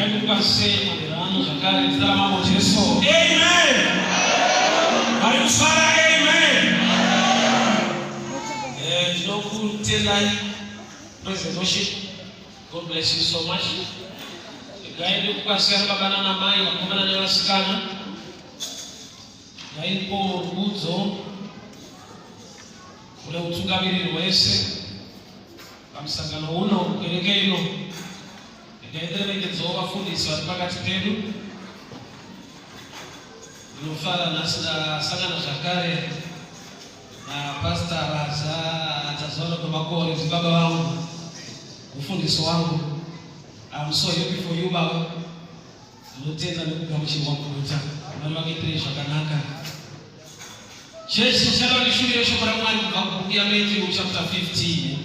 Regai ndikukwazisei manheru ano zvakare zita ramambo Jesu. Amen. Vari kufara amen. Eh, ndinokutendai President Worship. God bless you so much. Regai ndikukwazisei baba nana mai vakomana nevasikana. Ndaipo rukudzo kune utungamiriri hwese pamusangano uno kereke ino. Ndairemekedzawo vafundisi vari pakati pedu. Ndinofara nhasi ndasangana zvakare napastor Raza tazoona kwemakore ndibaba vangu, mufundisi wangu. I'm so happy for you baba. Ndinotenda nekugamuchirwa muguta. Mwari vakuitirei zvakanaka. Chechi tichada ndishumire shoko raMwari kubva kubhuku yaMatthew chapter 15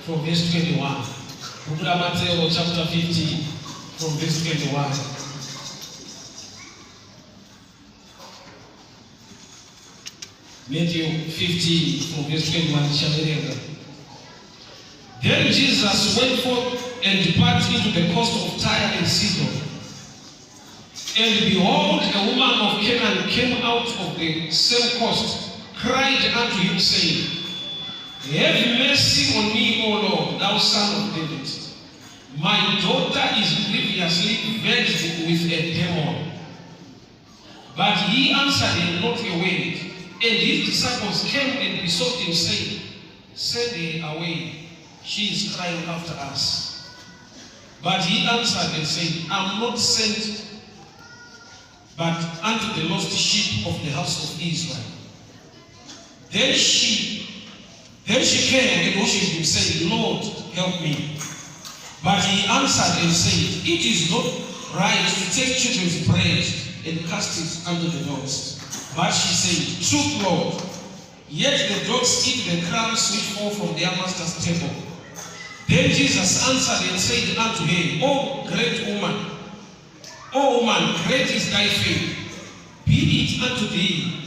from verse 21. Bhuku raMateo chapter 15 from verse 21. Matthew 15 from verse 21 tichaverenga. Then Jesus went forth and departed into the coast of Tyre and Sidon. And behold, a woman of Canaan came out of the same coast, cried unto him, saying, Have mercy on me, O Lord, thou son of David. My daughter is grievously vexed with a demon. But he answered him not a word. And his disciples came and besought him, saying, Send her away, she is crying after us. But he answered and said, I'm not sent but unto the lost sheep of the house of Israel. Then she came and worshipped him, saying, Lord, help me. But he answered and said, It is not right to take children's bread and cast it unto the dogs. But she said, Truth, Lord, yet the dogs eat the crumbs which fall from their master's table. Then Jesus answered and said unto her, O great woman, O woman, great is thy faith. Be it unto thee,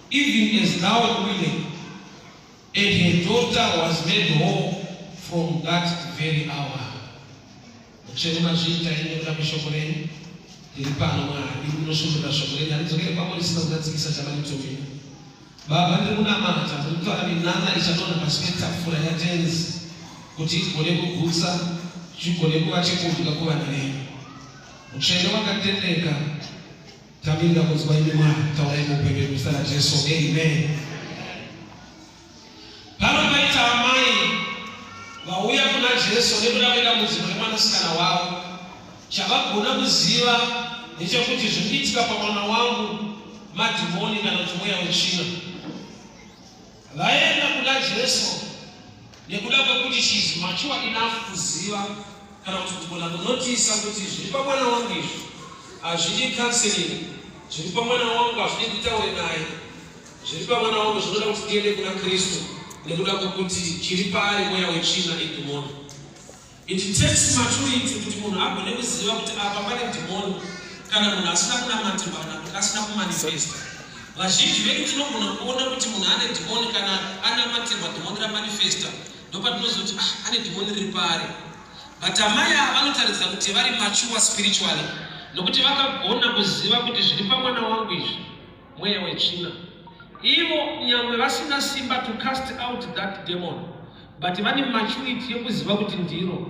even as thou willest. And her daughter was made whole from that very hour. Mutsvene mazviita ine kuda kweshoko renyu. Ndiri pano Mwari, munosvumburira shoko renyu. Haridzokere kwamuri risina kuzadzikisa chamaritumirwa. Baba, ndiri kunamata, ndiri kutaura minana ichadonha pasi petafura yaTenzi kuti igone kugutsa, chigone kuva chekudya kuvana venyu. Mutsvene wakatendeka, tamirira kunzwa imi Mwari, taurai muupenyu hwedu muzita raJesu. Amen. Pano paita amai vauya kuna Jesu nekuda kwedambudziko remwanasikana wavo. Chavagona kuziva ndechekuti zviri kuitika pamwana wangu madhimoni kana kuti mweya wetsvina. Vaenda kuna Jesu nekuda kwekuti she is mature enough kuziva kana kuti kugona kunotisa kuti zviri pamwana wangu izvi hazvidi counseling, zviri pamwana wangu hazvidi nditaure naye. Zviri pamwana wangu zvinoda kuti tiende kuna Kristu nekuda kwekuti chiri paari mweya wetsvina idhimoni. It takes maturity kuti munhu agone kuziva kuti apa pane dhimoni kana munhu asina kunamatirwa kana kuti asina kumanifesta. Vazhinji vedu tinogona kuona kuti munhu ane dhimoni kana anamatirwa dhimoni ramanifesta ndopatinoziva kuti ah, ane dhimoni riri paari. But amai ava vanotaridza kuti vari mature spiritually nokuti vakagona kuziva kuti zviri pamwana wangu izvi mweya wetsvina. Ivo nyangwe vasina simba to cast out that demon but vane maturity yekuziva kuti ndiro.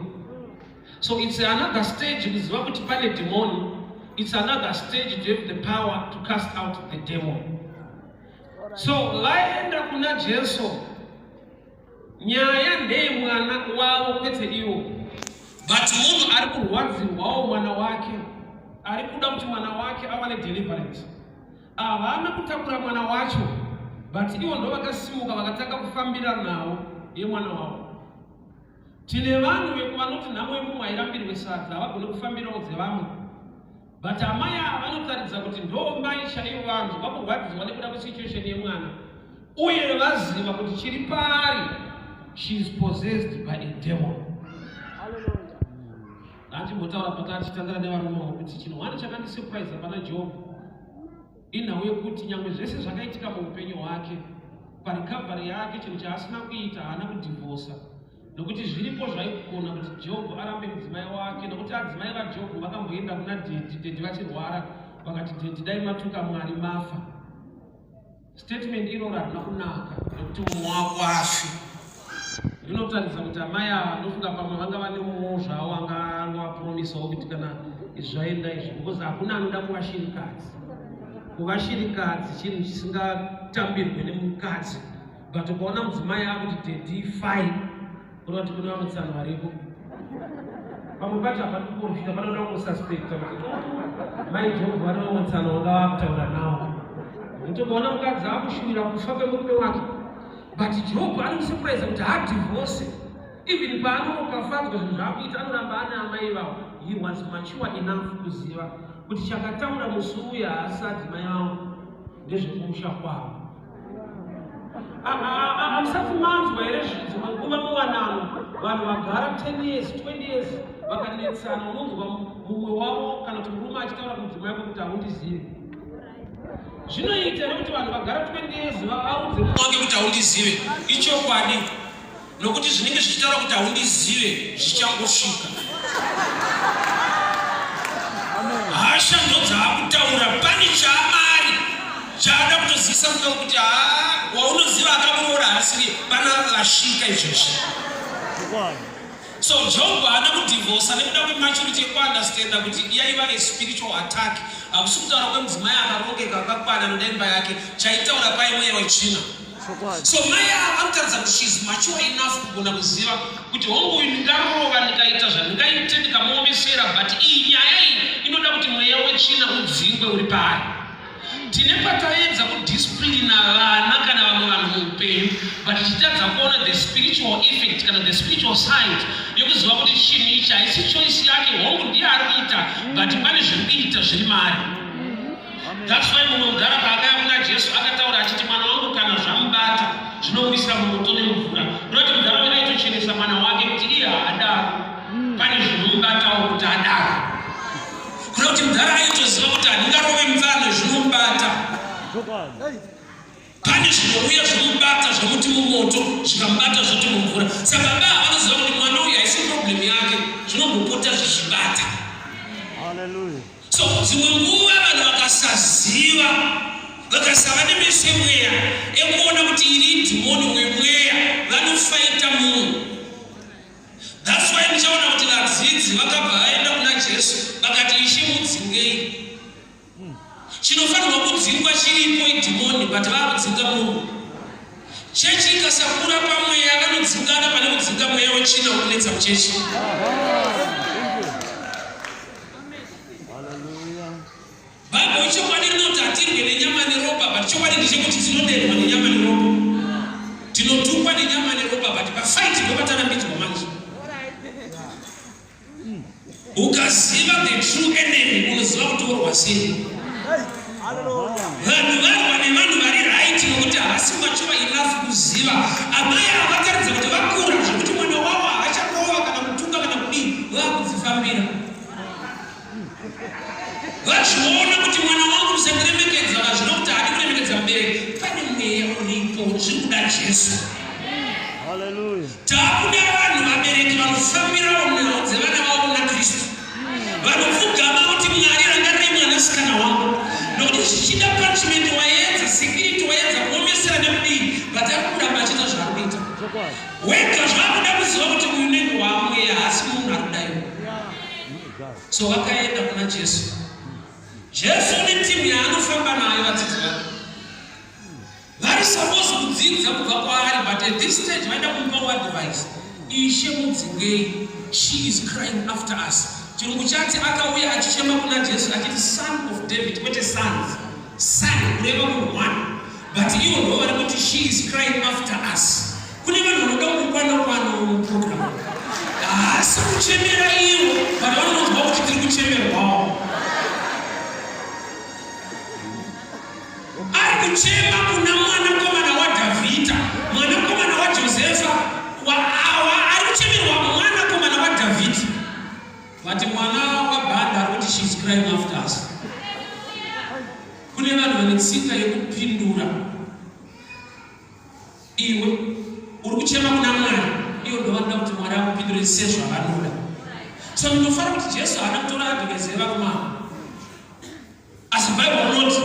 So it's another stage kuziva kuti pane demon. It's another stage to have the power to cast out the demon. So vaenda kuna Jesu, nyaya ndeye mwana wavo kwete ivo, but munhu ari kurwadzirwawo mwana wake, ari kuda kuti mwana wake awane deliverance. Havana kutakura mwana wacho, but ivo ndo vakasimuka vakatanga kufambira nawo yemwana wavo. Tine vanhu veku vanoti nhamo yemumwe hairambirwe sadza, havagone kufambirawo dzevamwe. But amai ava vanotaridza kuti ndo mai chaivo vanhu vakurwadziwa nekuda kwesituation yemwana, uye vaziva kuti chiri paari, she is possessed by a demon. Ndachimbotaura patanga tichitandara nevarume vangu kuti chinhu one chakandisurprise pana Job inhau yekuti nyangwe zvese zvakaitika muupenyu hwake parecovery yake, chinhu chaasina kuita haana kudhivhosa. Nokuti zviripo zvaigona kuti Jobho arambe mudzimai wake, nokuti adzimai vaJobho vakamboenda kuna dhedhi, dhedhi vachirwara, vakati dhedhi dai matuka Mwari mafa. Statement iroro harina kunaka nekuti mumwe wako afi. Rinotaridza kuti amai ava ndofunga pamwe vanga vane mumwewo zvavo anga angovapromisawo kuti kana izvi zvaenda izvi because hakuna anoda kuva shirikadzi. Kuva shirikadzi chinhu chisingatambirwe nemukadzi. But ukaona mudzimai akuti daddy fine kureva kuti kune vamwe tsano variko. Pamwe pacho hapana kuprofita panoda kungosuspecta kuti oh, mai Job vane vamwe tsano vanga vakutaura nawo. Nekuti ukaona mukadzi akushuvira kufa kwemurume wake but Job ari kusurprise kuti haadivhose even paanoropafadzwa zvinhu zvaakuita anoramba ane amai ivavo. He was mature enough kuziva kuti chakataura musi uya haasi adzimai vangu ndezvekumusha kwavo. Hamusati manzwa here dzimwe nguva muwanano vanhu vagara 10 years 20 years vakanetsana unonzwa mumwe wavo kana kuti murume achitaura kumudzimai wake kuti haundizivi zvinoita here kuti vanhu vagara 20 years vaudze mumwe wake kuti haundizive ichokwadi nokuti zvinenge zvichitaura kuti haundizive zvichangosvika hasha ndodzaakutaura pane chaamari chaada kutozivisa mukangu kuti haa waunoziva akamuroora haasiri pana vasvika izvezvi so job haana kudhivhosa nekuda kwematurity yekuandastenda kuti yaiva a spiritual attack hakusi kutaura kwemudzimai akarongeka akakwana anoda imba yake chaitaura pai mweya wetsvina so mai ava vanotaridza kuti shes mature enough kugona kuziva kuti hongu uyu ndingarova ndikaita zvandingaite ndikamuomesera but iyi nyaya iyi inoda kuti mweya wetsvina udzingwe uri paari tine pataedza kudisciplina vana kana vamwe vanhu muupenyu but tichitadza kuona the spiritual effect kana the spiritual side yekuziva kuti chinhu ichi haisi choice yake hongu ndiye ari kuita but pane zviri kuita zviri maari That's why mumwe mudhara paakaya kuna Jesu akataura achiti mwana wangu kana zvamubata zvinomuisira mumoto nemvura. Kunoti mudhara uyu aitochenesa mwana wake kuti iye haadaro. Pane zvinomubatawo kuti adaro. Kuna kuti mudhara aitoziva kuti handingarove mupfana zvinomubata. Pane zvinouya zvinomubata zvomuti mumoto zvikamubata zvoti mumvura. Saka baba vanoziva kuti mwana uyu haisi problem yake zvinombopota zvichibata. Hallelujah. So dzimwe nguva vanhu vakasaziva vakasava nemeso emweya ekuona kuti iri idhimoni wemweya vanofaita munhu. That's why muchaona kuti vadzidzi vakabva vaenda kuna Jesu vakati Ishe mudzingei. Chinofanirwa kudzingwa chiripo idhimoni but vaakudzinga munhu. Chechi ikasakura pamweya vanodzingana pane kudzinga mweya wetsvina wekunetsa muchechi. Bible ichokwadi rinoti hatirwe nenyama neropa but chokwadi ndechekuti tinoderwa nenyama neropa. Tinotukwa nenyama neropa but pafight ndopatarambidzwa manje. Ukaziva the true enemy unoziva kuti worwa sei. Vanhu varwa nevanhu vari right nokuti havasi mature enough kuziva. Amai ava vataridza kuti vakura zvekuti mwana wavo havacharova kana kutuka kana kudii vakudzifambira. Vazviona kuti mwana wangu musandiremekedza vazvina kuti haadi kuremekedza mubereki. Pane mweya uripo zviri kuda Jesu. Hallelujah. Takuda vanhu vabereki vanofambirawo nhau dzevana vavo kuna Kristu. Vanopfugama kuti Mwari rangarai mwanasikana wangu. Nokuti zvichida punishment waedza, security waedza kuomesera nekudii, but ari kuramba achiita zvaari kuita. Wega zvakuda kuziva kuti uyu unenge waamweya haasi munhu ari kudaiwo. So vakaenda kuna Jesu. Jesu une timu yaanofamba nayo vadzidzi vake. Vari supposed kudzidza kubva kwaari but at this stage vaida kumupawo advice. Ishe mudzingei, she is crying after us. Chirungu chati akauya achichema kuna Jesu achiti son of David kwete sons. Son kureva munhu one. But ivo ndo vari kuti she is crying after us. Kune vanhu vanoda kukwana kwana muprogram. Haasi kuchemera ivo but vanonzwa kuti tiri kuchemerwawo. Ari kuchema kuna mwanakomana waDhavhidha, mwanakomana waJosefa, waawa ari kuchemerwa mwanakomana waDhavhidhi. But mwana waBhanda ari kuti she is crying after us. Kune vanhu vane tsika yekupindura. Iwe uri kuchema kuna Mwari, iwe Ivo ndovanoda kuti Mwari akupindure sezvavanoda. So ndinofara kuti Jesu haana kutora advice yevarume ava, asi Bible rinoti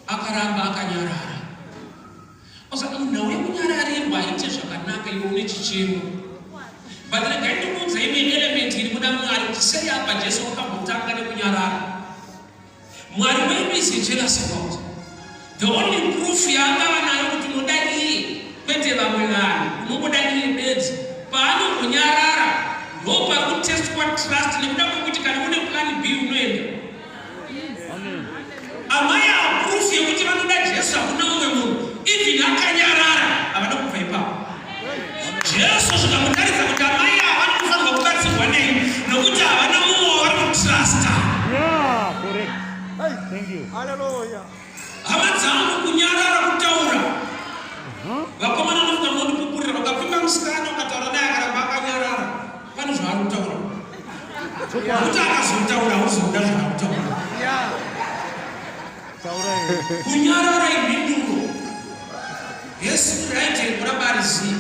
akaramba akanyarara. Saka munhau yekunyararirwa haite zvakanaka iwe une chichemo. But regai ndikuudze imwe element iri kuda Mwari kuti sei apa Jesu wakambotanga nekunyarara. Mwari wedu is a jealous God. The only proof yaangava nayo kuti unoda iye kwete vamwe vanhu, unongoda iye bedzi. Paanongonyarara ndo pari kutestwa trust nekuda kwekuti kana une plan B unoenda. Amai ava proof yekuti vanoda Jesu hakuna mumwe munhu even akanyarara havana kubva ipapo. Jesu zvikamutaridza kuti amai ava vanofanirwa kubatsirwa nei nokuti havana mumwe wavari kutrusta. Yeah, correct. Thank you. Hallelujah. Hama dzangu, kunyarara kutaura. Vakomana vanofunga munondipupurira, ukapfimba musikana ukataura naye akaramba akanyarara, pane zvaari kutaura. Nokuti akazotaura hauzoda zvaari kutaura. Yeah. Taura here. Kunyarara imhinduro. Yes, right here, kuramba ari zii.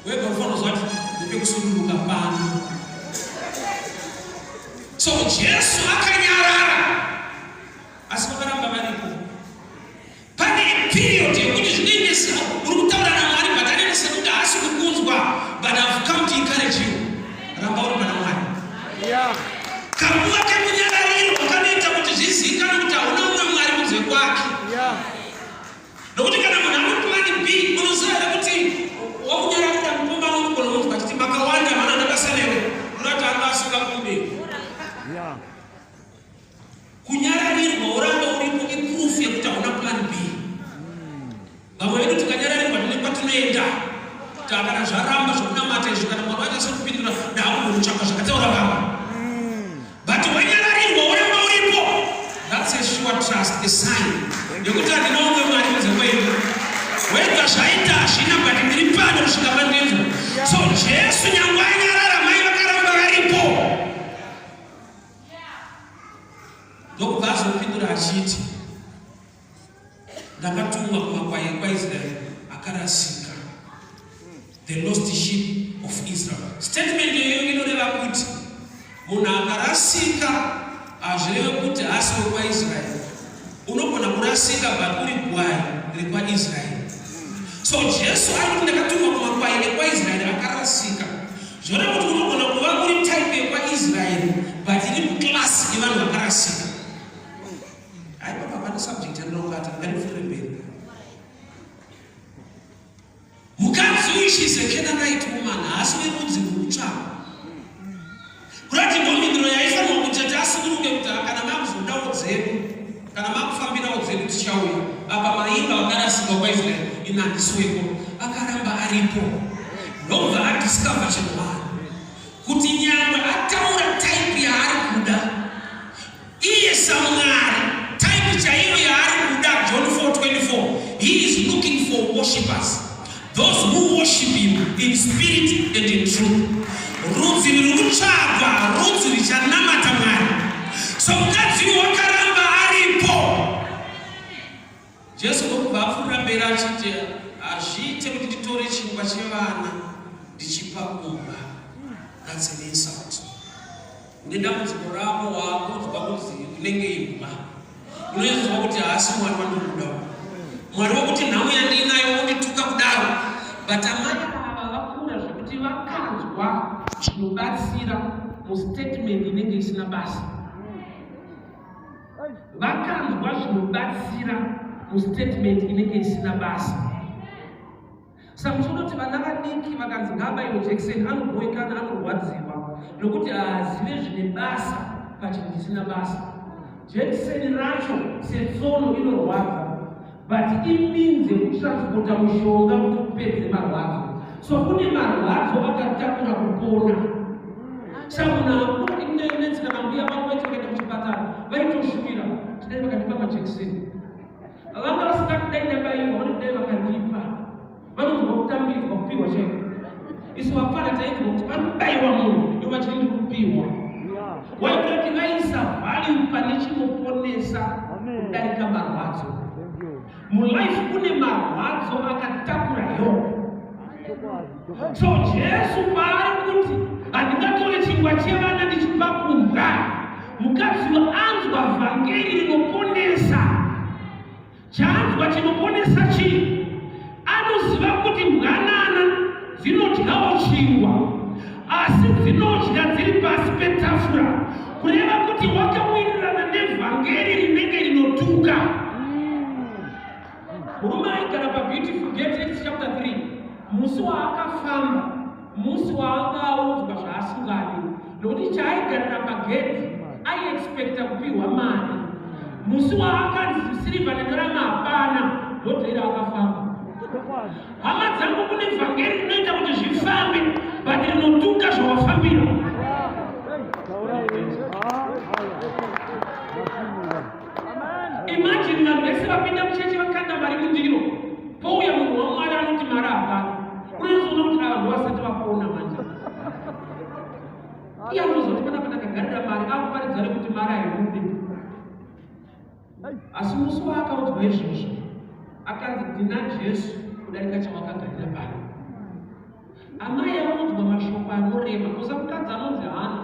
Wega unofanira kuziva kuti ndepekusununguka pano. So Jesu akanyarara, asi vakaramba varipo. Pane period yekuti zvinenge uri kutaura naMwari but anenge sekuti haasi kukunzwa, but I've come to encourage you. Ramba uri pana Mwari. Yeah. Kanguva kekunyararirwa kanoita kuti zvizivikanwe kuti hauna umwe Mwari kunze kwake. Yeah. Nokuti kana munhu ane plan B, unoziva here kuti wakunyararira mukomana unogona kunzwa achiti makawanda mana ndabasa newe, unoti anga asingakude. Yeah. Kunyararirwa woramba uripo iproof yekuti hauna plan B. Vamwe vedu tikanyararirwa tine kwatinoenda. Kana zvaramba zvokunamata izvi, kana Mwari wacho asiri ndakunotsvaka zvakataura vamwe. But wanyararirwa woramba uripo, that's a sure trust, a sign yekuti handina umwe Mwari kunze kwenyu. Wega zvaita hazvina, but ndiri pano kusvika pandinzwa. So Jesu nyangwe anyarara, mai vakaramba varipo. Ndokubva azopindura achiti, ndakatumwa kumakwai ekwaIsraeri akarasika, the lost sheep of Israel. Statement iyoyo inoreva kuti munhu akarasika hazvireve kuti haasi wekwaIsraeri. Unogona kurasika but uri gwai rekwaIsraeri. So Jesu ari kuti ndakatumwa kumakwai ekwaIsraeri akarasika. Zvoreva kuti unogona kuva uri type yekwaIsraeri but iri muclass yevanhu vakarasika. Haipa pane subject yandinobata, ngandipfuure mberi. Mukadzi uyu, she is a Canaanite woman, haasi werudzi rwutsva. Kurati ndomindiro yaifanirwa kuti ati asukuruke kuti kana makuzodawo dzedu, kana makufambirawo dzedu tichauya. Apa maimba vakarasika kwaIsraeri, ini handisi weko. Akaramba aripo. Ndobva adiscover chinhu one, kuti nyangwe ataura type yaari kuda, iye saMwari, type chaiyo yaari kuda, John 4:24, he is looking for worshippers, those who worship him in spirit and in truth. Rudzi ruri kutsvagwa rudzi richanamata Mwari. So mukadzi uyu wakaramba aripo. Jesu ndokubva apfuurira mberi achiti, hazviite kuti nditore chingwa chevana ndichipa kumbwa. That's an insult. Une dambudziko rako, waakunzwa kunzi unenge imbwa, unoinzwa kuti haasi Mwari wandinoda, Mwari wekuti nhamo yandiinayo wondituka kudaro. But amai ava vakura zvekuti vakanzwa zvinobatsira mustatement inenge isina basa. Vakanzwa zvinobatsira mustatement inenge isina basa. Saka muchiona kuti vana vadiki vakanzi ngaabayiwe jekiseni, anobowekana, anorwadziwa nokuti haazive zvine basa pachinhu chisina basa. Jekiseni racho setsono inorwadza, but imeans yekutransporta mushonga kuti upedze marwadzo. So kune marwadzo akatakura kupona. Saka munhu akura, inenzi kana mbuya vangu vaiti vakaenda kuchipatara vaitoshuvira kuti dai vakandipa majekiseni. Vanga vasingati dai ndabaiwa, vanoti dai vakandipa. Vanonzwa kutambidzwa, kupiwa chaiko. Isu vapfana tainzwa kuti panobaiwa munhu, ivo vachiti ndiri kupiwa. Waikuda kuti vaisa value pane chinoponesa kudarika marwadzo. Thank you. Mulife kune marwadzo akatakura help. So Jesu paari kuti handingatore chingwa chevana ndichipa kumbwa, mukadzi uyo anzwa vhangeri rinoponesa. Chaanzwa chinoponesa chii? Anoziva kuti mbwanana dzinodyawo chingwa, asi dzinodya dziri pasi petafura, kureva kuti wakawirirana nevhangeri rinenge rinotuka. Murume aigara paBeautiful Gate, Acts chapter 3, musi waakafamba, musi waanga audzwa zvaasingadi, nokuti chaaigarira pagedhi aiexpecta kupiwa mari. Musi waakanzi sirivha nendarama hapana, ndodhaira akafamba. Hama dzangu, kune vhangeri rinoita kuti zvifambe, but rinotuka zvawafambira. Imagine vanhu vese vapinda muchechi vakanda mari mundiro, pouya munhu waMwari anoti mari hapana. Unozoona kuti ava ndovasati vapona manje. Iye anozoti pana ndakagarira mari, akuparidza nekuti mari haibude. Asi musi waakaudzwa izvozvo, akanzi ndina Jesu kudarika chawakagarira pano. Amai audzwa mashoko anorema. Kuza mukadzi anonzi Hana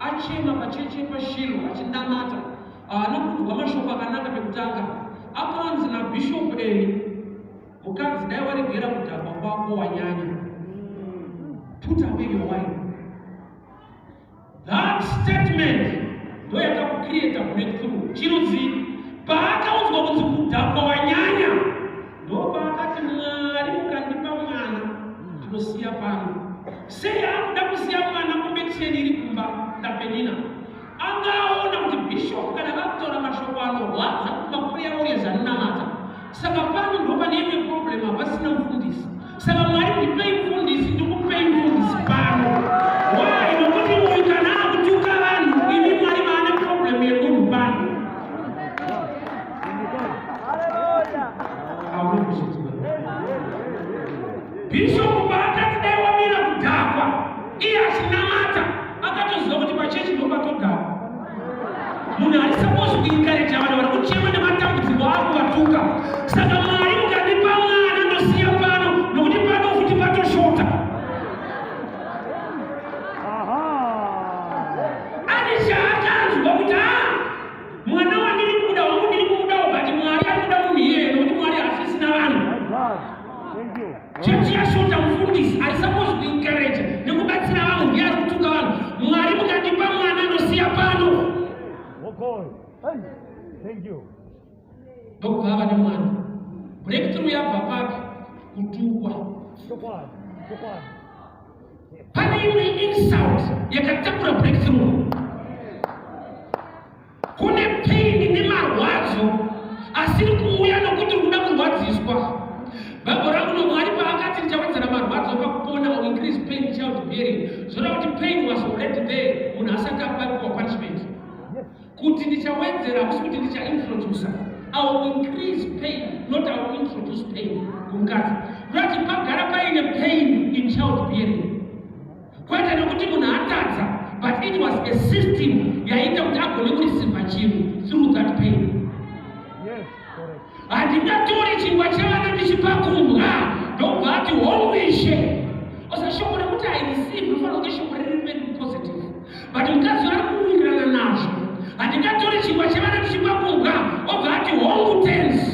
achema pachechi yepaShilo achinamata, haana kunzwa mashoko akanaka pekutanga. Akanzi naBishop Eli, mukadzi dai waregera kudhakwa kwako, wanyanya, put away your wine. That statement ndo yakakucreata breakthrough. Chinonzi paakaudzwa kunzi kudhakwa wanyanya, ndo paakati Mwari mukandipa mwana ndinosiya pano. Sei akuda kusiya mwana? Competition iri kumba naPenina. Angaona kuti bishop kana vakutaura mashoko anorwadza kumaprayer warriors anonamata, saka pano ndo pane imwe problem, hapasina mufundisi. Saka Mwari ndipei mufundisi, ndikupei mufundisi pano. Why? Nokuti uyu kana akutuka vanhu, imi Mwari maane problem yemunhu pano. Hauna kuzvinzwa. Bishop paakati dai wamira kudhakwa, iye achinamata, akatoziva kuti pachechi ndopatodhakwa. Munhu ari supposed kuencourager vanhu vari kuchema nematambudziko ako vatuka. Saka Mwari mukandipa mwana ndosiya pano, nokuti pano futi patoshota. Ane chaakanzwa kuti a mwana wandiri kuda wangu ndiri kumudawo, but Mwari ari kuda munhu iyeye, nokuti Mwari hasisina vanhu. Chechi yashota mufundisi ari supposed kuencourage nekubatsira vanhu, ndiye ari kutuka vanhu. Mwari mukandipa mwana ndosiya pano. Thank you. Ndokubva ava nemwana. Breakthrough yabva papi? Kutukwa. Chokwadi. Chokwadi. Pane imwe insult yakatakura breakthrough. Kune pain nemarwadzo asiri kuuya nokuti uri kuda kurwadziswa. Bhaibheri rangu noMwari paakati ndichawedzera marwadzo pakupona or increase pain child bearing, zvoreva kuti pain was already there munhu asati apiwa punishment. Kuti ndichawedzera hakusi kuti ndichaintrodusa. I will increase pain, not I will introduce pain kumukadzi. Kurati pagara paine pain in child bearing, kwete nekuti munhu atadza, but it was a system yaiita kuti agone kureceiva chinhu through that pain. Yes, correct. Handingatori chingwa chevana ndichipa kumbwa. Ndobva ati hongu Ishe. Osa shoko rekuti I receive rinofanira kunge shoko riri very positive, but mukadzi ari kuwirirana nazvo. Handingatori chingwa chevana ndichipa kumbwa. Obva ati hongu Tenzi.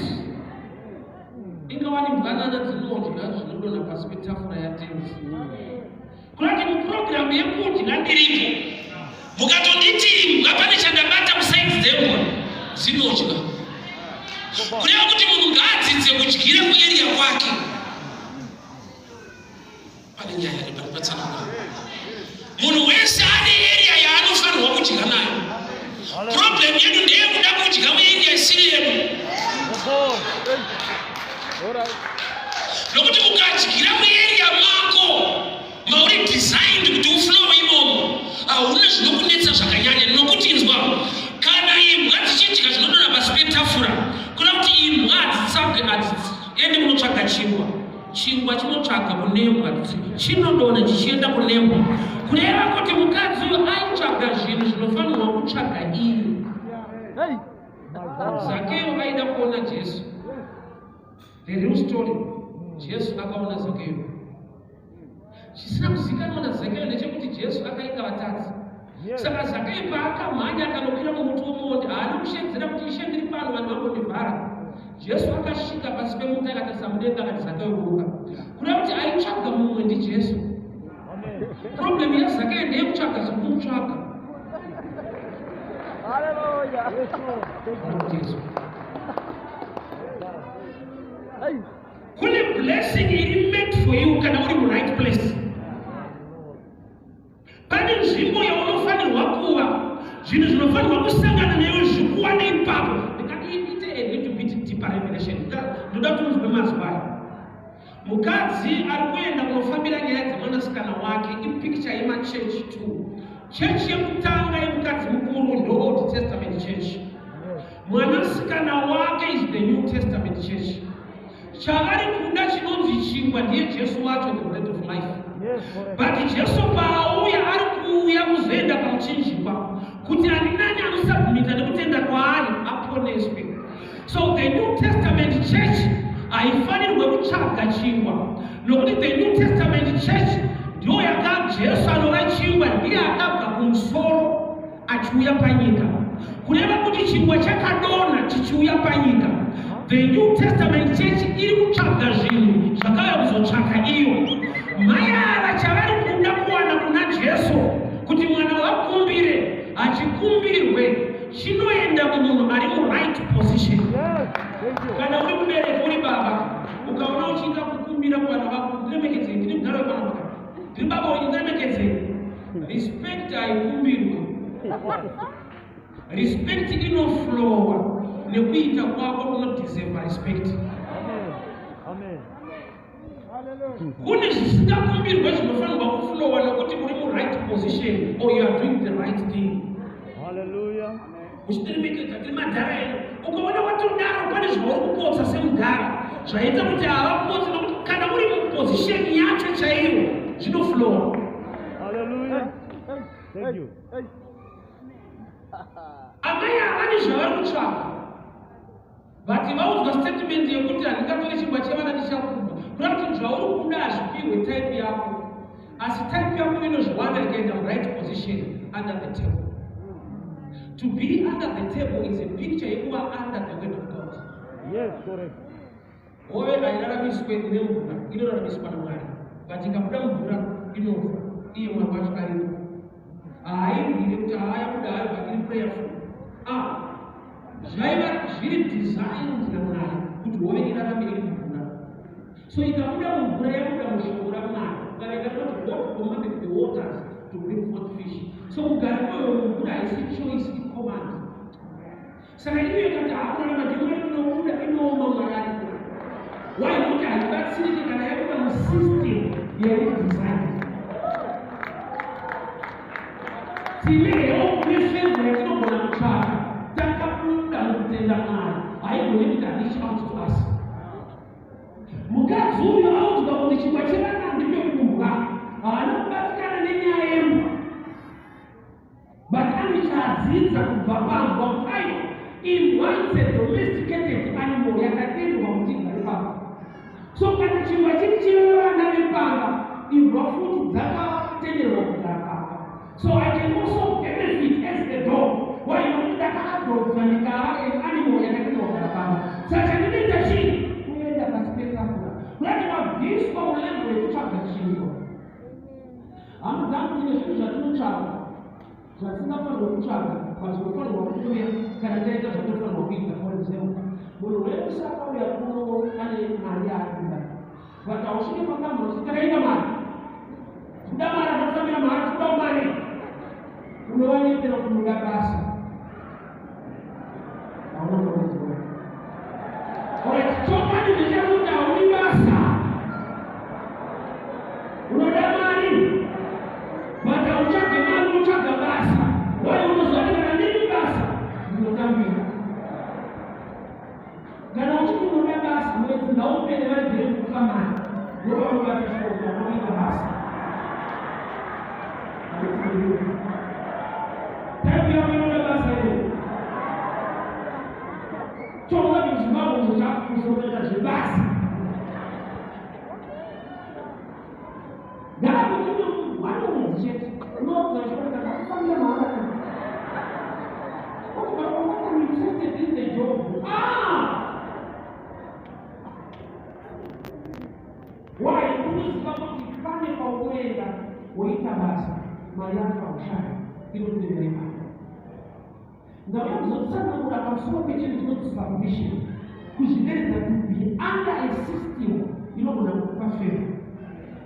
Ingawani mbwanana dzinodya zvinodonha pasi petafura yaTenzi. Kurati mupurogiramu yekudya ndiripo, mukatonditi imbwa, pane chandabata kusaidzi dzembwa dzinodya. Kureva kuti munhu ngaadzidze kudyira kuarea kwake. Pane nyaya nepatsanangura, munhu wese ane area yaanofanirwa kudya nayo. Problem yedu ndeyekuda kudya muarea isiri yedu. All right. Nokuti ukadyira muarea mako mauri designed kuti uflowe imomo, hauna zvinokunetsa zvakanyanya. Nokuti inzwa, kana imbwa dzichidya zvinodonha pasi petafura, kuna kuti imbwa hadzitsvage, hadziendi kunotsvaga chingwa. Chingwa chinotsvaga kunembwa, chinodonha chichienda kunembwa. Kureva kuti mukadzi uyu aitsvaga zvinhu zvinofanirwa kutsvaga iye. Hey. My God. Zakeo aida kuona Jesu. The real story, Jesu akaona Zakeo. Chisina kuzikanwa naZakayo ndechekuti Jesu akainga vatadzi. Saka Zakayo paakamhanya akanokwira mumuti womuonde, haana kushedzera kuti Ishe ndiri pano vanhu vambondivhara. Jesu akasvika pasi pemuti akatarisa mudenga akati Zakayo buruka. Kureva kuti aitsvaga mumwe ndiJesu. Problem yaZakayo ndeyekutsvaga zviri kumutsvaga. Jesu. Kune blessing iri meant for you kana uri muright place. Pane nzvimbo yaunofanirwa kuva, zvinhu zvinofanirwa kusangana newe zvikuwane ipapo. Ndikati ite a little bit deeper revelation. Ndoda kuti unzwe mazwi ayo. Mukadzi ari kuenda kunofambira nyaya dzemwanasikana wake ipicture yemachechi two. Chechi yekutanga yemukadzi mukuru ndo Old Testament church. Mwanasikana wake is the New Testament church. Chavari kuda chinonzi chingwa ndiye Jesu wacho, the bread of life. Yes, correct. But Jesu paauya ari kuuya kuzoenda pamuchinjikwa kuti ani nani anosubmita nekutenda kwaari aponeswe. So the New Testament church haifanirwe kutsvaga chingwa nokuti the New Testament church ndiyo yaka Jesu anova chingwa ndiye akabva kumusoro achiuya panyika kureva kuti chingwa chakadonha chichiuya panyika the New Testament church iri kutsvaga zvinhu zvakauya kuzotsvaka iyo. Mai ava chavari kuda kuwana kuna Jesu kuti mwana wakumbire hachikumbirwe, chinoenda kumunhu ari muright position. Yes, thank you. Kana uri mubereki, uri baba, ukaona uchiita kukumbira kuvana vako, ndiremekedzei, ndiri mugaro wepano pakati, ndiri baba wenyu, ndiremekedzei. Respect haikumbirwe. Respect inoflowa nekuita kwako kunodeserva respect. Amen. Amen. Kune zvisingakumbirwe zvinofanirwa kuflowa nokuti uri muright position or you are doing the right thing. Hallelujah. Uchitiremekedza, tiri madhara edu. Ukaona watodaro pane zvauri kupotsa semudhara zvaita kuti havapotsi, nokuti kana uri muposition yacho chaiyo zvinoflowa. Hallelujah. Thank you. Amai havani zvavari kutsvaga, but vaudzwa statement yekuti handingatori chingwa chevana ndichakuba. Kuda kuti zvauri kuda hazvipihwe type yako, asi type yako inozviwana ikaenda muright position under the table. To be under the table is a picture yekuva under the word of God. Yes, correct. Hove hairaramiswe nemvura, inoraramiswa naMwari, but ikabuda mvura inofa. Iye Mwari wacho aripo, haairwire kuti haayabuda hayo, but iri prayerful. Ah, zvaiva zviri designed naMwari kuti hove irarame iri mumvura. So ikabuda mumvura yabuda mushoko raMwari. Ukaverenga kuti God commanded the waters to bring forth fish. So kugara kwewe mumvura haisi choice, icommand. Saka iyo ikati hakurarama ndimwari kunobuda inooma Mwari aripo. Why? Nokuti haibatsiriki kana yabuda musystem yairi design. Tine help nefavor yatinogona kutsvaka takabuda mukutenda Mwari, haigoni kuti reach out to us. Mukadzi uyu audzwa kuti chingwa chevana ndepekudya, haana kubatikana nenyaya yembwa, but ane chaadzidza kubva pambwa kuti aiwa, imbwa is a domesticated animal yakatendwa kuti igare pamba. So kana chingwa chiri chevana vepamba, imbwa futi dzakatenderwa kugara pamba. So I can also benefit as a dog. Why? Nokuti ndakaadoptwa ndikava an animal yakatenderwa kugara pamba. Saka chandinoita chii? Kuenda pasi petafura. Kurati wabviswa mulevel yekutsvaga chingwa. Hama dzangu, tine zvinhu zvatinotsvaga zvatingafanirwa kutsvaga, pazvinofanirwa kuuya kana taita zvatinofanirwa kuita. For example, munhu wese akauya kuno ane mari yaari kuda, but hausvike pakambani uchiti takaita mari, kuda mari, akafambira mari, kuda mari, unovanyepera kuti unoda basa. Hauna kuronzwa. Alright, chokwadi ndechekuti haudi basa, unoda mari, but hautsvage mari, unotsvaga basa. Why? Unoziva kuti kana ndiri basa ndinotambira. Kana uchiti unoda basa, mwedzi ngaupere varegere kukupa mari, ndopaunobata shoko unoita basa. Type yako inoda basa iyo. Chokwadi muZimbabwe chakuzotoita zvebasa. basa mari yafa ushaya inotenga ipapo. Ndauya kuzotsanangura pamusoro pechinhu chinonzi submission, kuzvideredza to be under a system inogona kukupa favor.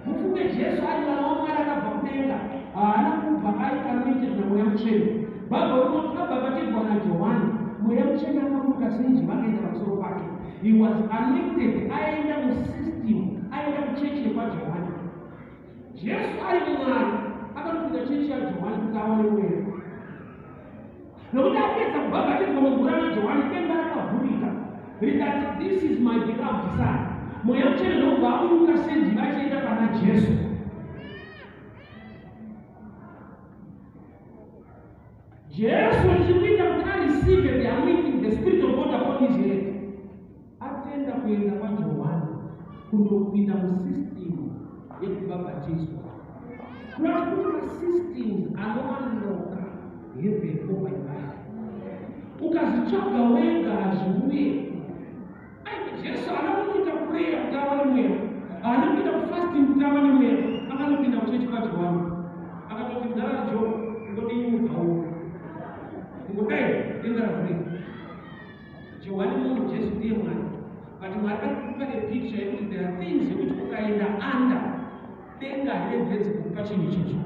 Mufunge Jesu ari mwana waMwari akabva kudenga, haana kubva ari anointed naMweya Mutsvene. Bhaibheri rinoti abhabhatidzwa naJohani, Mweya Mutsvene akaburuka senjiva akaenda pamusoro pake. He was anointed aenda musystem, aenda kuchechi yekwaJohani. Jesu ari Mwari akanopinda chechi yaJohani kuti awane mweya. Nokuti apedza kubhabhatidzwa mumvura naJohani, denga rakavhurika rikati, This is my beloved son. Mweya Mutsvene ndokubva aburuka senjiva achienda pana Jesu. Jesu ndichikuita kuti areceive the anointing, the spirit of God upon his head. Atenda kuenda kwaJohani kundopinda musystem yekubhabhatidzwa. Kurati kune masystems anounlocka heaven over your life. Ukazvitsvaga wega hazviuye. Aiwa, Jesu haana kunoita prayer kuti awane mweya, haana kuita kufasting kuti awane mweya, akanopinda kuchechi kwaJohani akatoti mdara Jo ngodinyudza uko ngodai denga ravhurika. Johani munhu, Jesu ndiye Mwari. But Mwari vari kukupa a picture yekuti there are things yekuti ukaenda under denga harirembedzi kukupa chinhu ichocho.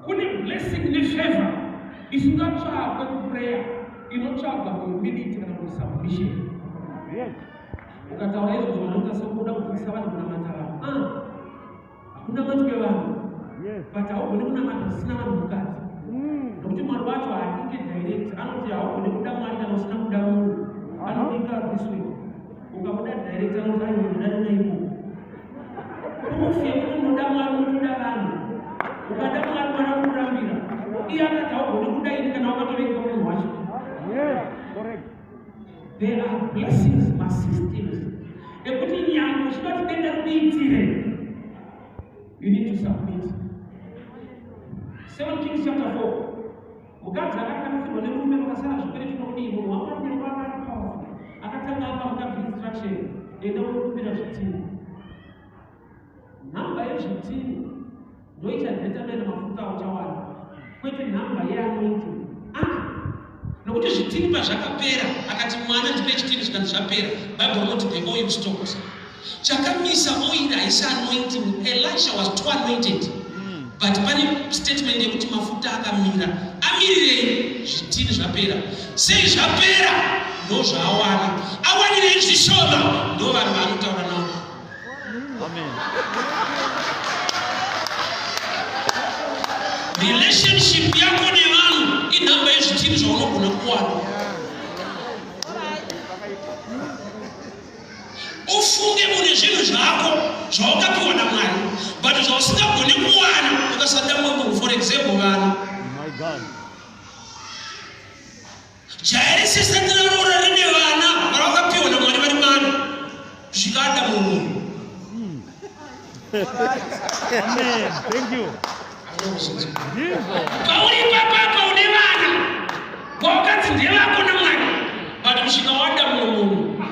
Kune blessing nefavor isingatsvagwe kuprayer, inotsvagwa muhumility kana musubmission. Yes. Ukataura izvozvo vanoita sekuda kudzidzisa vanhu kunamata vanhu. Ah, hakuna matwe vanhu. Yes. But haugoni kunamata zvisina vanhu mukati. Nokuti Mwari wacho haadike direct, anoti haugoni kuda Mwari kana usina kuda munhu. Anodika this way. Ukamuda direct anoti aiwa unoda naiko. Proof yekuti unoda Mwari unotoda vanhu. Ukada Mwari, Mwari anokurambira. Iye akati haugoni kuda ini kana wakatovenga munhu wacho. Yes. Correct. There are blessings, masystems ekuti nyangwe uchida kuti denga rikuitire, you need to submit. 7 Kings chapter 4, mukadzi akati akafirwa nemurume, vakasara zvikwereti nokudii. Munhu waMwari nyangwe anga ari powerful akatanga apa mukadzi instruction: enda unokumbira zvitini. Nhamba yezvitini ndoichadetermine mafuta auchawana, kwete nhamba yeanointing. Ah, nokuti zvitini pazvakapera akati, mwana ndipe chitini, zvikanzi zvapera. Bible rinoti the oil stopped. Chakamisa oil haisi anointing. Elisha was too anointed, but pane statement yekuti mafuta akamira. Amirirei? Zvitini zvapera. Sei zvapera? Ndo zvaawana. Awanirei? Zvishoma. Ndo vanhu vaanotaura navo. Amen. Relationship yako nevanhu inhamba yezvitini zvaunogona kuwana. Ufunge une zvinhu zvako zvawakapiwa naMwari, but zvausingagoni kuwana ukasada mumwe munhu. For example, vana. My God. Jaya risisati raroora rine vana ravakapiwa naMwari vari mana, zvikada munhu. Amen. Thank you. Jesus. Pauri ipapapa une vana wawakanzi ndevako naMwari, but kusvika wada mumwe munhu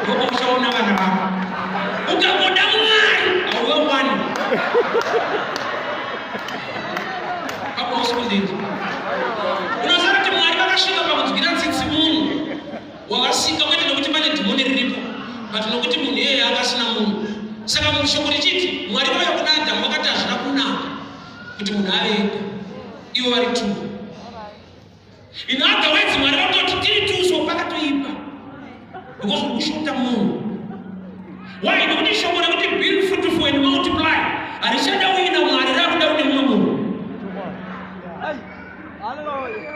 ndoko uchaona vana vako. Ukangoda Mwari haungawani pakunosukundinzwa. Unoziva kuti Mwari vakasvika pakunzwira tsitsi munhu wakasika, kwete nokuti pane dhimoni riripo, but nokuti munhu iyeye akasina munhu. Saka mushoko richiti Mwari vauya kuna Adhamu vakati hazvina kunaka kuti munhu ave ega, ivo vari two. In other words, Mwari vakutoti tiri two, so pakatoipa because uri kushota munhu. Why? Nokuti shoko rekuti be fruitful and multiply harichada uina Mwari, rakuda une mumwe munhu. Too much. Hallelujah.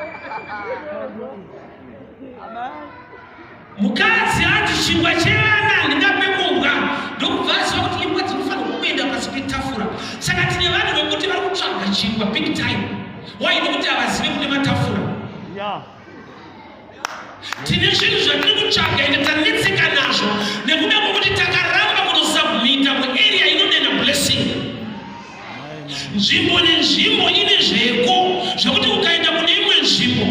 Amen. Mukadzi ati chingwa chevana handingape kumbwa, ndokubva aziva kuti imbwa dzinofanirwa kuenda pasi petafura. Saka tine vanhu vekuti vari kutsvaga chingwa big time. Why? Nokuti havazive kune matafura. Tine zvinhu zvatiri kutsvaga ende tanetseka nazvo nekuda kwokuti takaramba kunosubmita muarea inonena blessing. Nzvimbo nenzvimbo ine zveko zvekuti ukaenda kune imwe nzvimbo.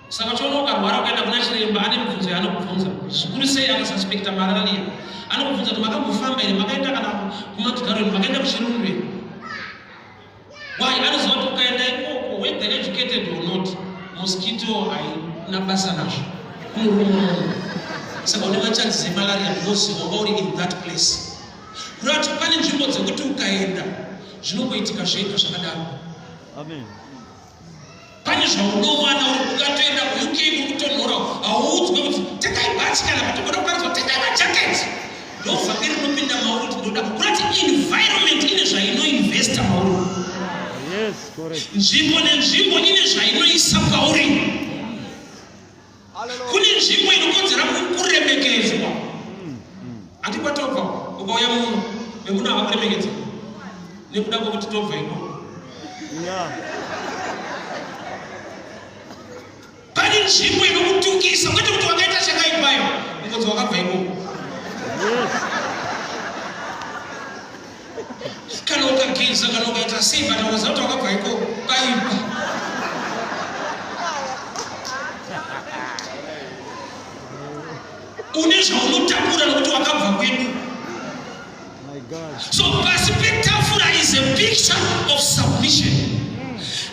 Saka chiona ukarwara ukaenda kuna chiremba, ane mibvunzo yaanokubvunza, zvikuru sei akasuspect. Malaria, anokubvunza kuti makambofamba here, makaenda kana kuMount Darwin, makaenda kuChirundu here? Why? Anoziva kuti ukaenda ikoko, whether educated or not, mosquito haina basa nazvo, kunoruma munhu. Saka une machances emalaria because wanga uri in that place. Kureva kuti pane nzvimbo dzekuti ukaenda zvinongoitika zvega zvakadaro. Amen. Pane zvaunowana uri ukatoenda kuUK uri kutonhora, hauudzwe kuti tengai bhachi kana kuti kuda kukaridzwa, tengai majaketi. Ndovhangeri rinopinda mauri kuti ndoda kurati environment ine zvainoinvesta mauri. Yes, correct. Nzvimbo nenzvimbo ine zvainoisa pauri. Kune nzvimbo inokonzera kuremekedzwa. Handi kwatobva, ukauya muno vemuno havakuremekedza nekuda kwekuti tobva ikoko. Pane nzvimbo inokutukisa, kwete kuti wakaita chakaipayo, ungonzi wakabva ikoko. Kana ukageza, kana ukaita sei, but ukaziva kuti wakabva ikoko, paipa. Une zvaunotakura nokuti wakabva kwedu. My God. So pasi petafura is a picture of submission,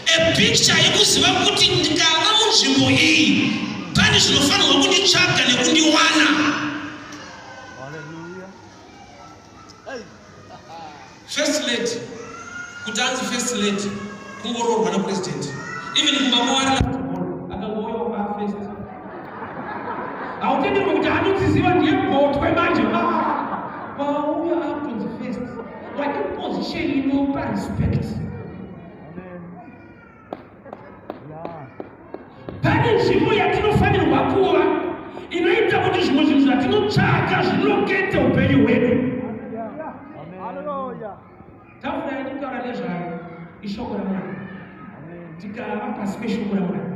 a picture yekuziva kuti ndikava munzvimbo iyi pane zvinofanirwa kunditsvaga nekundiwana. Hallelujah. First lady, kuti anzi first lady, kungoroorwa napresident. Even kumba kwawari akangouya pafirst, hautenderwe kuti anodziziva ndiye gotwe manje. Ah, pauya akutonzi first, like position inopa respect. Amen. Yeah. Pane nzvimbo yatinofanirwa kuva inoita kuti zvimwe zvinhu zvatinotsvaka zvinokete upenyu hwedu. Amen. Hallelujah. Tafura yatinotaura nezvayo ishoko raMwari. Amen. Tikava pasi peshoko raMwari,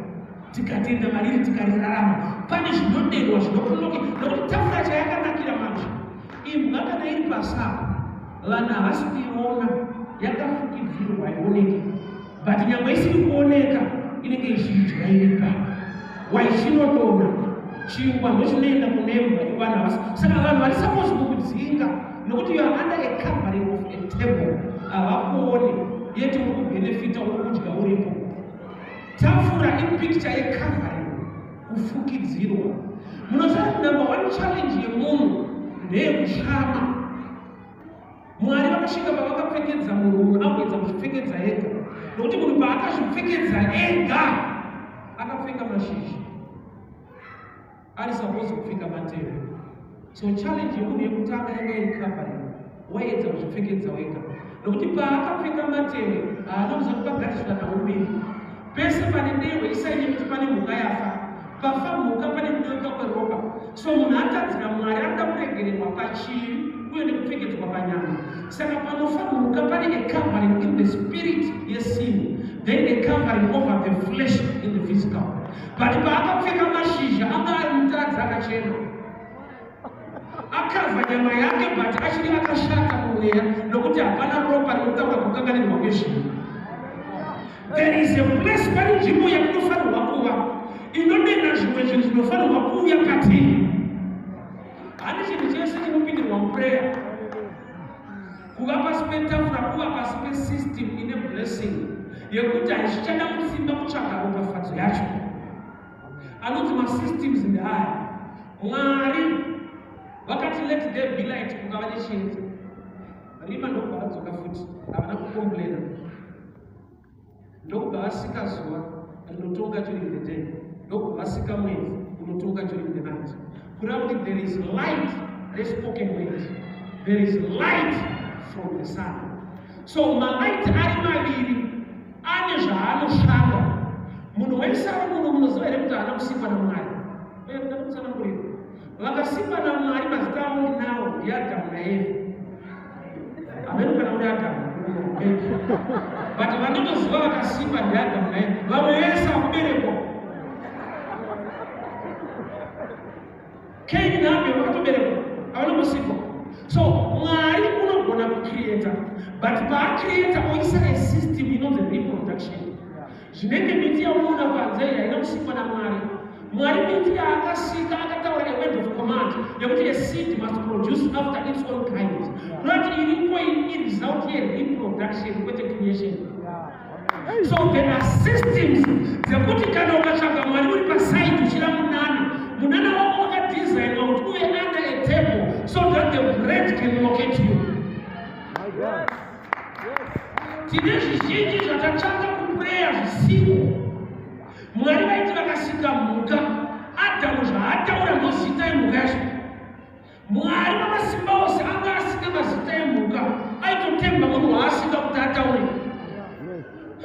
tikatenda mariri, tikarirarama, pane zvinoderwa zvinokunoke, nokuti tafura chayakanakira manje, imbwa kana iri pasapo, vanhu havasi kuiona, yakafukidzirwa, haioneki, but nyangwe isiri kuoneka inenge ichidya iri papo. Waichinodonha chingwa ndochinoenda kunembwa, vanhu havasi. Saka vanhu vari supposed kukudzinga, nokuti you are under a covering of a table, havakuoni, yet uri kubhenefita, uri kudya uripo. Tafura ipicture yecovering, kufukidzirwa. Munoziva kuti number one challenge yemunhu ndeyekushama. Mwari vakasvika pavakapfekedza munhu, munhu agoedza kuzvipfekedza ega, nokuti munhu paakazvipfekedza ega akapfeka mashizha, ari supposed kupfeka matehwe. So challenge yemunhu yekutanga yanga iri covering. Waiedza kuzvipfekedza wega, nokuti paakapfeka matehwe haana kuziva kuti pagariswa nhau mbiri. Pese pane dehwe isaine kuti pane mhuka yafa. Pafa mhuka pane kudeuka kweropa. So munhu atadzira Mwari, anoda kuregererwa pachivi uye nekupfekedzwa panyama. Saka panofa mhuka pane a covering in the spirit yesin, then a covering over the flesh in the physical. But paakapfeka mashizha anga ari mutadzi akachena, akavha nyama yake, but achiri akashata mumweya, nokuti hapana ropa rinotaura kukanganirwa kwezvinhu. There is a place, pane nzvimbo yatinofanirwa kuva inodena zvimwe zvinhu zvinofanirwa kuuya patiri. Hani chinhu chese chinopindirwa muprayer. Kuva pasi petafura, kuva pasi pesystem ine blessing yekuti hazvichada kusimba kutsvaga ropafadzo yacho. Anonzi masystems ndeaya. Mwari vakati, "Let there be light," kukava nechiedza. Rima ndokubva radzoka futi, havana kucomplaina. Ndokubva vasika zuva rinotonga during the day, ndokubva vasika mwedzi unotonga during the night. Kureva kuti there is light respoken word, there is light from the sun. So malight ari maviri ane zvaanoshanda. Munhu wese ari muno, munoziva here kuti haana kusikwa naMwari? Uye kuda kutsanangurira, vakasikwa naMwari mazita avo ndinawo, ndiAdhamu naEvha. Hameno kana uri Adhamu maybe, but vanotoziva vakasikwa ndiAdhamu naEvha. Vamwe vese vakuberekwa, Kaini naAbel vakatoberekwa, havana kusikwa. So Mwari unogona kucreata, but paacreata oisa a system inonzi reproduction. Zvinenge miti yaunoona panze iyi haina kusikwa naMwari. Mwari miti yaakasika akataura a word of command yekuti a seed must produce after its own kind. Kurati iriko iresult yereproduction kwete creation. So there are systems dzekuti kana ukatsvaga Mwari uri paside uchida munana, munana wako wakadesignwa kuti uve under a table so that the bread can locate you. My God. Tine zvizhinji zvatatsvaka kupureya zvisiko. Mwari vaiti vakasika mhuka, Adhamu zvaataura ndozita yemhuka yacho. Mwari wamasimba ose anga asina mazita emhuka, aitotemba munhu waasika kuti ataure.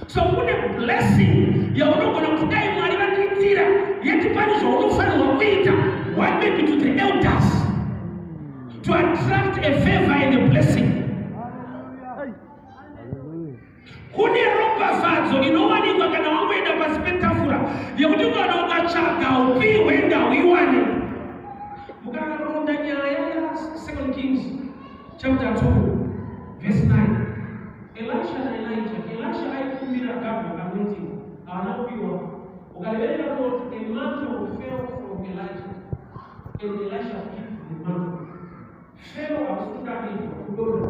So kune blessing yaunogona kuti dai Mwari vandiitira, yeti pane zvaunofanirwa kuita, one maybe to the elders to attract a favor and a blessing. Hallelujah. Kune ropafadzo inowanikwa kana wangoenda pasi petafura yekuti kana ukatsvaga upihwe ndauiwane. Mukaronda nyaya ya 2 Kings chapter 2 verse 9, Elisha naElijah, Elisha aikumbira Gabriel anointing, haana kupiwa. Ukaverenga kuti a mantle fell from Elijah and Elisha picked the mantle. Fell hakusi kutambirwa, kudonha.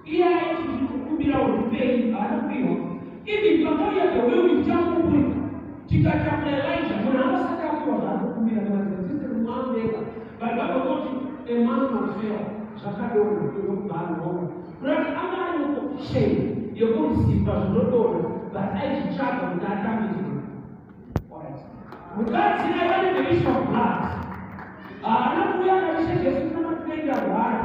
Iye aiti ndikukumbira undipei, haana kupiwa. Even pakauya the will chamupuri chikatakura Elijah, munhu angasati apiwa zvaanokumbira kanazisismameka, but vavakoti a mantle fell, zvakadonha inobva. Kurati anga ane option yekuzipa zvinodonha, but aizvitsvaga kuti atambidzwe. Mukadzi aiva nethe issue of blood haana kuuya akati, "Jesu, tinamakuenda rwara."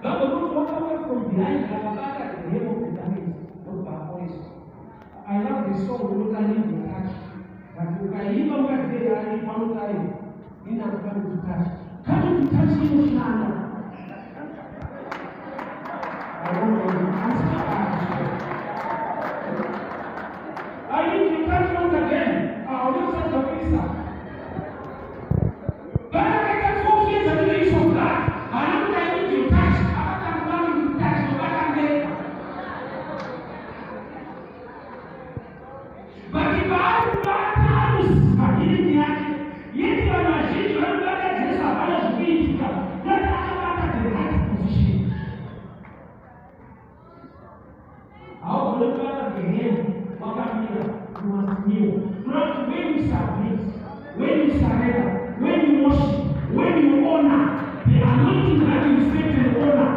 Vagoti wakauya from behind akabata the hem of the garment ndokubva aporeswa. I love the song unoti "I Need Your Touch", but ukaimba mukadzi aripo anoti inako "Coming to Touch". "Coming to Touch" inoshanda. I don't know. I'm still "I need to touch" once again. Ah, unosadza. Vakaita 12 years ane the issue of blood. Haana kuti "I need your touch". Akati "Coming to touch", nobata ndega. But paari kubata aruziva healing yake. Yeti vanhu vazhinji vari kubata Jesu hapana zvikuitika. But akabata the right position. Haugone kubata the hem wakamira, you must kneel. Not when you submit, when you surrender, when you worship, when you honor, the anointing that you respect and honor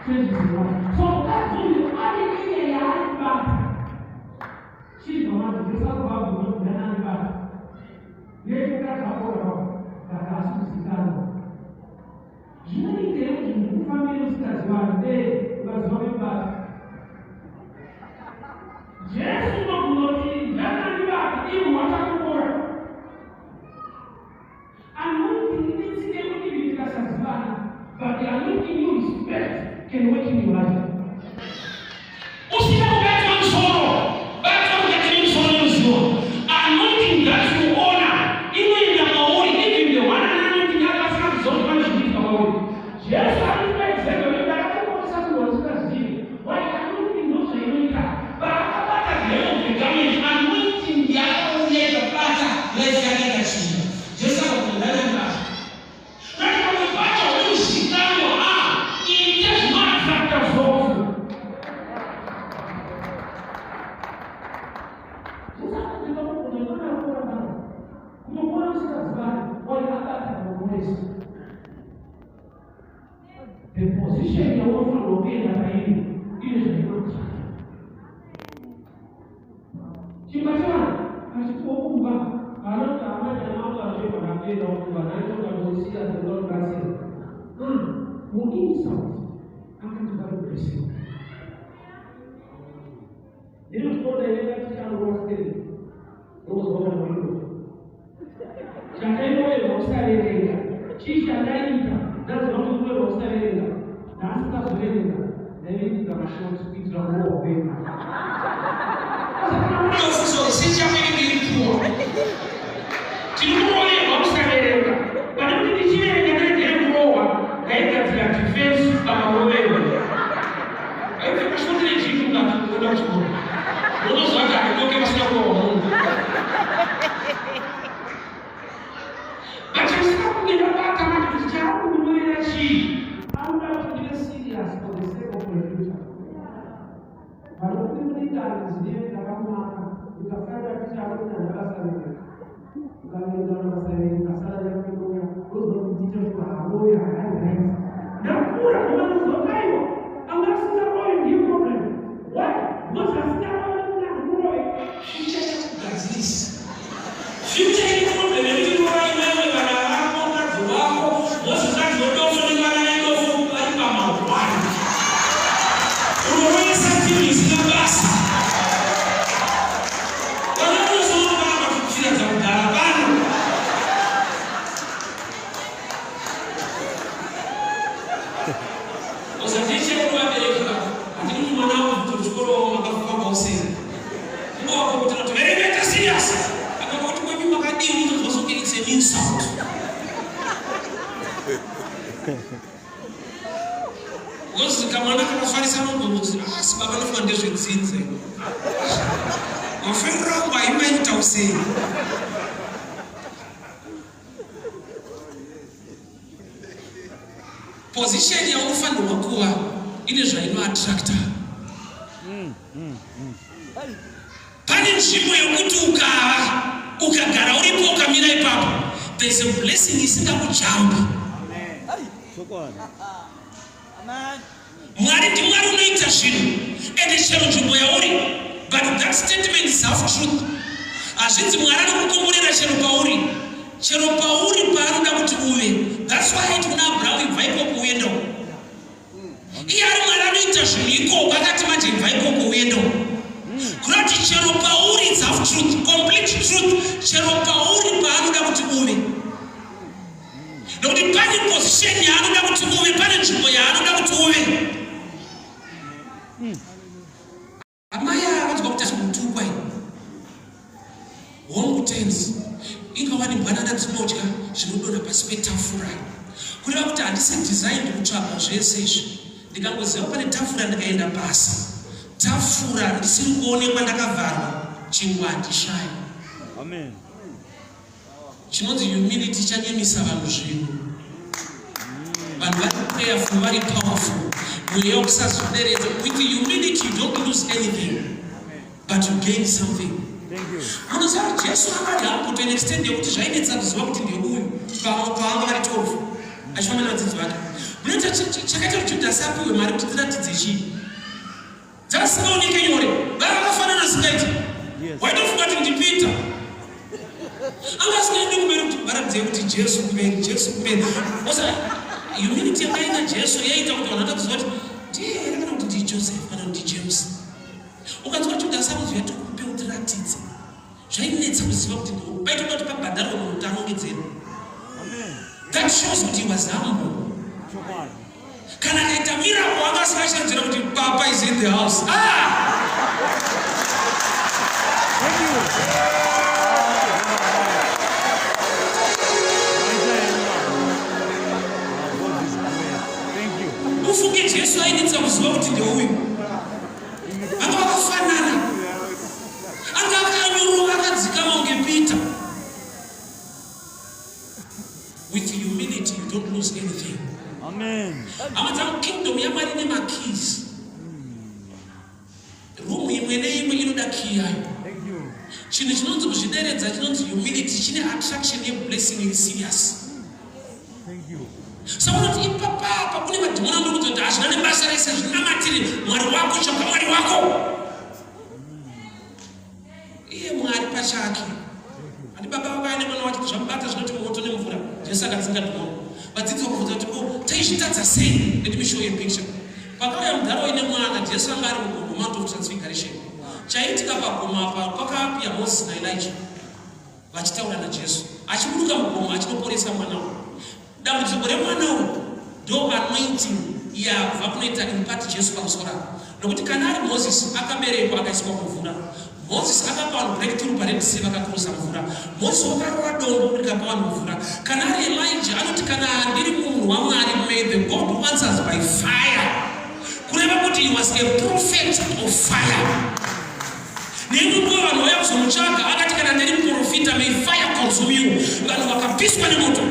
changes your life. So mukadzi uyu ane area yaari kubata. Chibva manje Jesu akubva ndani bata. Yeti mukadzi akora baba, but haasi kuzikanwa. Zvinoita here kuti zvikufambire usingazivani? Ee, ukaziva mebata. Jesu unogona kuti ndakandibata ivo watakupora. Anointing ine yekuti tikasazivana, but the anointing you respect can work in your life. Usina kubatwa musoro, batwa mukati memusoro neruzivo. Anointing that you honor inoenda mauri, even the one anointing yake asina kuziva kuti pane zvikuitika mauri. Jesu anotipa example yekuti akatoponesa munhu wasingazivi. Why? Anointing ndozvainoita. Paakabata the hem of the garment, anointing yakauya ikabata life yake ikachinja. Jesu akabvunza, "Ndani?" Kati pamwe pacho unozikanwa, a ite zvinoattracta zofu. Jesu akabvunza mubvunzo inonakura vanhu kutopona usingazivani. Wai? Abata muponesi. The position yaunofanirwa kuenda pairi ine zvainotsvaka. Chimba chevanhu achipokumba anoti amai angu azvibva ndakuenda kumba naitokandosiya ndinobatsira muinsult akati vari blessing. Ndinotiona inengatichanorwasteri nokuzoona muriro chandairoverwa kusaverenga. Chii chandaita? Ndaziva kuti kuroverwa kusaverenga, ndaasingazoverenga, ndaiverenga mashoti kuitira kurohwa kwedu. Research yako inenge iri poor. Tiri kuroverwa kusaverenga. Pane kuti ndichiverenga ndaigere kurohwa, ndaigadzira defense pamaroverwa. Aipfeka shoti rejipi ungati kuenda kuchikoro, unozwa kuti haikoke vasina kurohwa munhu. Munhu ukaverenga vanhu vasaverenga asara nekuuya unoziva kuti ticha shuwa harovi haari right. Ndakura ndovanoziva aiwa anga asingarovi ndiye problem. Why? Because asingarovi nekuti hakurovi. Future chakugadzirisa. Future iri problem yekuti rova iwewe vana vako mukadzi wako wozokadzi wodofo nevana vedofo vari pamahwani. Unorovesa timu isina basa. Because kamwana kakafarisa anogona asi baba nofunga ndezvedzinza. Mafariro angu aimaita usei. Position yaunofanirwa kuva ine zvainoattracta. Pane nzvimbo yokuti ukava ukagara uripo ukamira ipapo there's a blessing isingakujambi. Mwari ndiMwari unoita zvinhu ende chero nzvimbo yauri but that statement is half truth. Hazvinzi Mwari anokukomborera chero pauri chero pauri paanoda kuti uve. That's why aiti kuna Abrahamu ibva ikoko uende uko. Iye ari Mwari anoita zvinhu ikoko akati manje ibva ikoko uende uko. Kuda kuti chero pauri it's half truth, complete truth chero pauri paanoda kuti uve. Nokuti pane position yaanoda kuti uve, pane nzvimbo yaanoda kuti uve. Amai ava vanzwa kuti kutukwa ini. Hongu tenzi, ingava nembwanana dzinodya zvinodonha pasi petafura. Kureva kuti handisi designed kutsvaga zvese izvi. Ndikangoziva pane tafura ndikaenda basa. Tafura ndisiri kuonekwa ndakavharwa, chingwa handishayi. Amen. Chinonzi humility chanyemisa vanhu zvinhu. Vanhu vari prayerful, vari powerful. Mweya wekusazvideredza. With humility you don't lose anything, but you gain something. Munoziva kuti Jesu anga ari humble to an extent yekuti zvainetsa kuziva kuti ndeuyu paanga vari 12 achifamba nevadzidzi vake. Munoita chakaita kuti Judhasi apiwe mari kuti tiratidze chii? Dzakasingaoneke nyore. Vaiva vakafanana zvisingaiti. Waitofunga kuti ndiPeter. Anga asingaendi kumberi kuti varatidzei kuti Jesu kumberi, Jesu kumberi. Osa humility yanga ina Jesu yaiita kuti vanhu vatakuziva kuti ndiye here kana kuti ndiJoseph kana kuti ndiJames. Ukanzwa Judas akuziva tikupe utiratidze. Zvainetsa kuziva kuti ndiwo. Paitoda kuti pabhadharwe munhu kuti anongedzerwe. That shows kuti he was humble. Kana akaita miracle anga asingashanzira kuti papa is in the house. Ah! Thank you. Ufunge Jesu ainetsa kuziva kuti ndeuyu. Vanga vakafanana. Anga akanyorova akadzikama kunge Peter. With humility you don't lose anything. Amen. Hama dzangu, kingdom yaMwari ine makeys. Room imwe neimwe inoda key yayo. Thank you. Chinhu chinonzi kuzvideredza chinonzi humility chine attraction yeblessing iri serious. Thank you. Saka unoti ipapapa kune madhimoni anokuudza kuti hazvina nebasa rese zvinamatire Mwari wako tsvaka Mwari wako. Iye Mwari pachake. Andi baba vakauya nemwana wacho kuti zvamubata zvinoti moto nemvura. Jesu akadzinga dhimoni. Vadzidzi vakabvunza kuti ko taizvitadza sei? Let me show you a picture. Pakauya mudhara uine mwana, Jesu anga ari mugomo Mount of Transfiguration. Chaiitika pagomo apa kwakaapia Moses naElijah vachitaura naJesu. Achiburuka mugomo achinoporesa mwana uyu. Dambudziko remwana uyu ndo anointing yabva kunoita impart Jesu pamusoro apa. Nokuti kana ari Moses akaberekwa akaiswa mumvura. Moses akapa vanhu breakthrough paRed Sea vakakruza mvura. Moses wakarova dombo rikapa vanhu mvura. Kana ari Elijah anoti kana ndiri munhu waMwari may the God who answers by fire. Kureva kuti he was a prophet of fire. Neimwe nguva vanhu vauya kuzomutsvaga akati kana ndiri muprofita may fire consume you. Vanhu vakapiswa nemoto.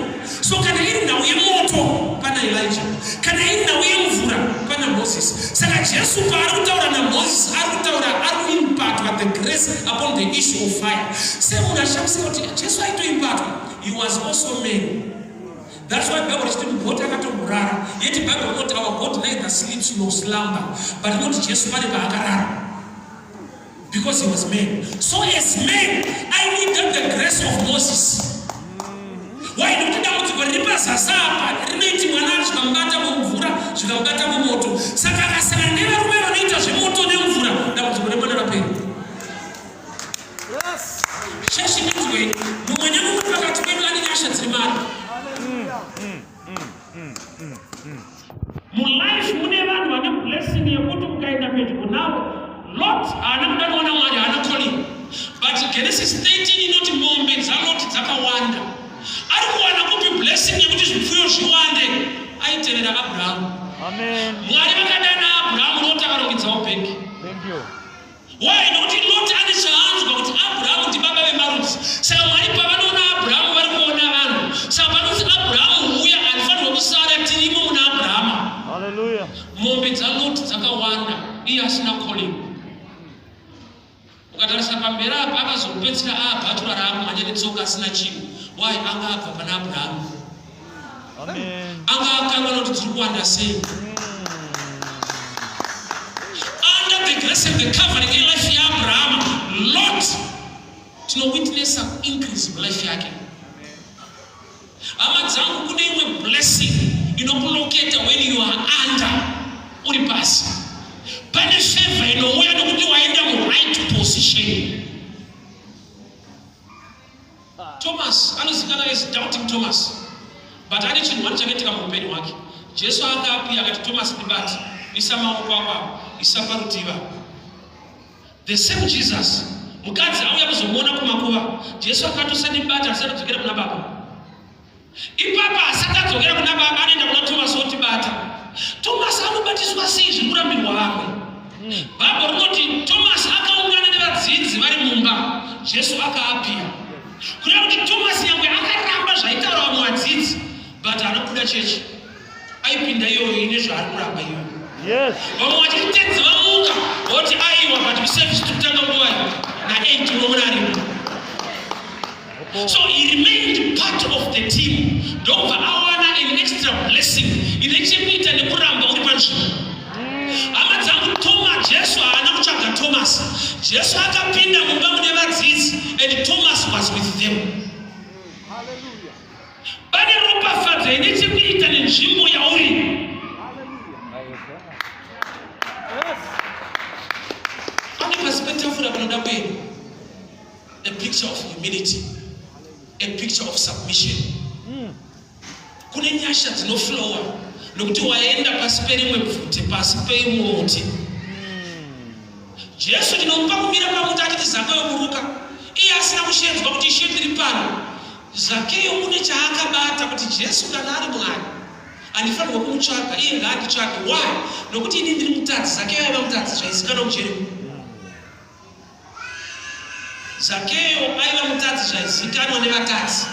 So kana iri nhau yemoto pana Elijah, kana iri nhau yemvura pana Moses. Saka Jesu paari kutaura naMoses ari kutaura ari kuimpactwa the grace upon the issue of fire. Semunhu ashamisika kuti Jesu aitoimbatwa, he was also man. That's why Bible richiti mugoti akatomborara. Yet Bible rinoti our God neither sleeps nor slumber. But rinoti Jesu pane paakarara. Because he was man. So as man, I needed the grace of Moses. Why? Nekuti dambudziko riri pazasi apa rinoiti mwana zvikamubata mumvura zvikamubata mumoto. Saka akasangana nevarume vanoita zvemoto nemvura, dambudziko remwana rapera. Chechi ndinzwei, mumwe nemumwe pakati pedu ane nyasha dziri mari. Mulife mune vanhu vane blessing yekuti ukaenda pedyo navo, Lot haana kudanwa naMwari, haana calling. But Genesis 13 inoti mombe dzaLot dzakawanda. Ari kuwana kupi blessing yekuti zvipfuyo zviwande? Aitevera Abrahamu. Amen. Mwari vakadana Abrahamu, Lot akarongedzawo bhegi. Thank you. Why? Nokuti Lot ane chaanzwa kuti Abrahamu ndibaba vemarudzi. Saka Mwari pavanoona Abrahamu vari kuona vanhu. Saka panonzi Abrahamu uya hatifanirwa kusara tirimo muna Abrahama. Hallelujah. Mombe dzaLot dzakawanda iye asina calling. Ukatarisa pamberi apa akazopedzisira aabhatura raakumhanya netsoka asina chinhu. Why? Anga abva pana Abrahamu. Amen. Anga akanganwa kuti dziri kuwanda sei. Under the grace and the covering yelife yaAbrahama, Lot tinowitnessa increase mulife yake. Hama dzangu, kune imwe blessing inokuloketa when you are under, uri pasi. Pane favor inouya nokuti waenda muright position. Thomas anozivikanwa as Doubting Thomas, but ane chinhu wani chakaitika muupenyu hwake. Jesu anga apiya akati, Thomas, ndibate, isa maoko ako apa, isa parutivi apa. The same Jesus, mukadzi auya kuzomuona kumakuva, Jesu akati, usandibata, asati adzokera kuna baba. Ipapa asati adzokera kuna baba, anoenda kuna Thomas otibata. Thomas anobatiswa sei zviri kurambirwa vamwe? Bhaibheri rinoti Thomas akaungana nevadzidzi vari mumba, Jesu akaapiya. Kureva kuti Thomas nyangwe akaramba zvaitaura vamwe vadzidzi, but haana kubuda chechi, aipinda iyoyo ine zvaari kuramba iyoyo. Vamwe vachiti tenzi vamuka, voti aiwa, but kuservice tiri kutanga nguva na8, unoona arimo. So he remained part of the team, ndokubva awana an extra blessing ine chekuita nekuramba uri panzvimbo. Hama dzangu, Toma, Jesu haana kutsvaga Thomas. Jesu akapinda mumba mune vadzidzi and Thomas was with them. Pane ropafadzo ine chekuita nenzvimbo yauri. Pane pasi petafura panoda kuenda. A picture of humility, a picture of submission. Kune nyasha dzinoflowa nokuti waenda pasi perimwe bvute, pasi peimwe muti. Jesu tinomupa kumira pamuti achiti, Zakeyo, buruka, iye asina kushedzwa kuti ishe ndiri pano. Zakeyo une chaakabata kuti Jesu kana ari Mwari, handifanirwa kumutsvaga, iye ngaanditsvage. Why? Nokuti ini ndiri mutadzi. Zakeyo aiva mutadzi, zvaizikanwa muJeriko. Zakeyo aiva mutadzi, zvaizikanwa nevatadzi.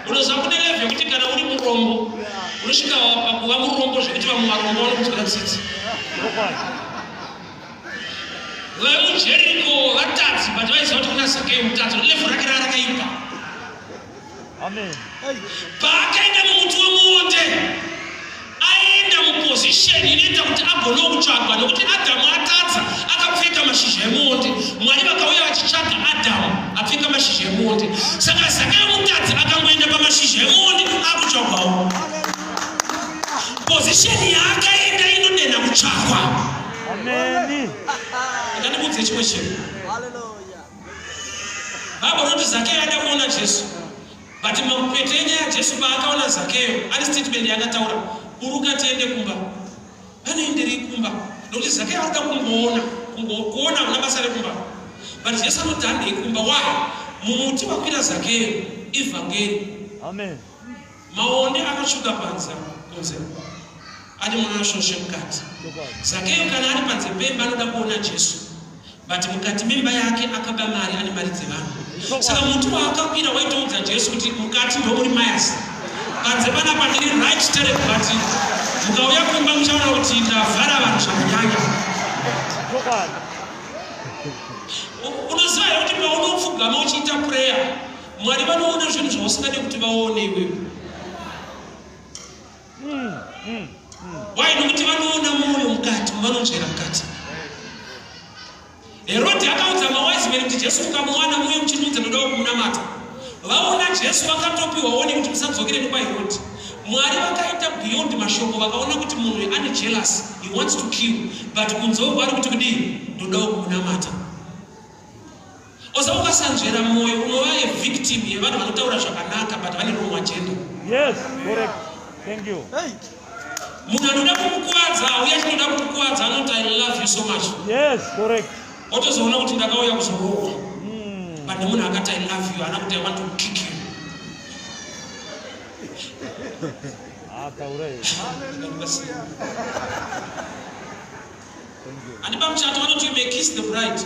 Unoziva kune level yekuti kana uri murombo unosvika pakuva murombo zvekuti vamwe varombo vanokunzwira tsitsi. VemuJeriko vatadzi, but vaiziva kuti kuna Zakeyo mutadzi, level rake raa rakaipa. Paakaenda mumuti wemuonde, aenda muposition inoita kuti agonewo kutsvagwa, nokuti Adhamu atadza akapfeka mashizha emuonde. Mwari vakauya vachitsvaga Adhamu apfeka mashizha emuonde. Saka Zakayo mutadzi akangoenda pamashizha emuonde, akutsvagwawo. Position yaakaenda inodenha kutsvakwa. Amen. Ndandikuudze chimwe chinhu. Bhaibheri rinoti Zakeyo aida kuona Jesu, but mamupeto enyaya, Jesu paakaona Zakeyo ane statement yaakataura, buruka tiende kumba. Vanoenderei kumba? Nokuti Zakeyo arikuda kungoona, kungokuona hakuna basa rekumba, but Jesu anoti handei kumba. Why? Mumuti wakwira Zakeyo ivhangeri. Amen. Maonde akatsvuka panze, kunze ane mwana mukati. Zakeyo kana ari panze pemba anoda kuona Jesu, but mukati memba yake akaba mari, ane mari dzevanhu. Saka muti waakakwira waitoudza Jesu kuti mukati ndomuri mayasi, panze panapa ndiri right tere, but mukauya kumba muchaona kuti ndavhara vanhu zvakanyanya. Chokwadi. Unoziva here kuti paunopfugama uchiita prayer, Mwari vanoona zvinhu zvausingade kuti vaone iwewe. Why? Nokuti vanoona mwoyo mukati, vanonzvera mukati. Herodhi akaudza mawise men kuti Jesu mukamuwana muuye muchindiudza ndodawo kumunamata. Vaona Jesu vakatopiwa warning kuti musadzokere nekwaHerodhi. Mwari vakaita beyond mashoko vakaona kuti munhu uyu ane jealous, he wants to kill but kunze uku ari kuti kudii ndodawo kumunamata. Osa ukasanzvera mwoyo unova a victim yevanhu vanotaura zvakanaka but vane wrong agenda. Yes, correct. Thank you. Hey. Munhu anoda kukukuvadza auya achinoda kukukuvadza anoti I love you so much. Yes, correct. Otozoona kuti ndakauya kuzorohwa. But nemunhu akati I love you, haana kuti I want to kick you. Ah, taura here. Handi pamuchato vanoti you may kiss the bride.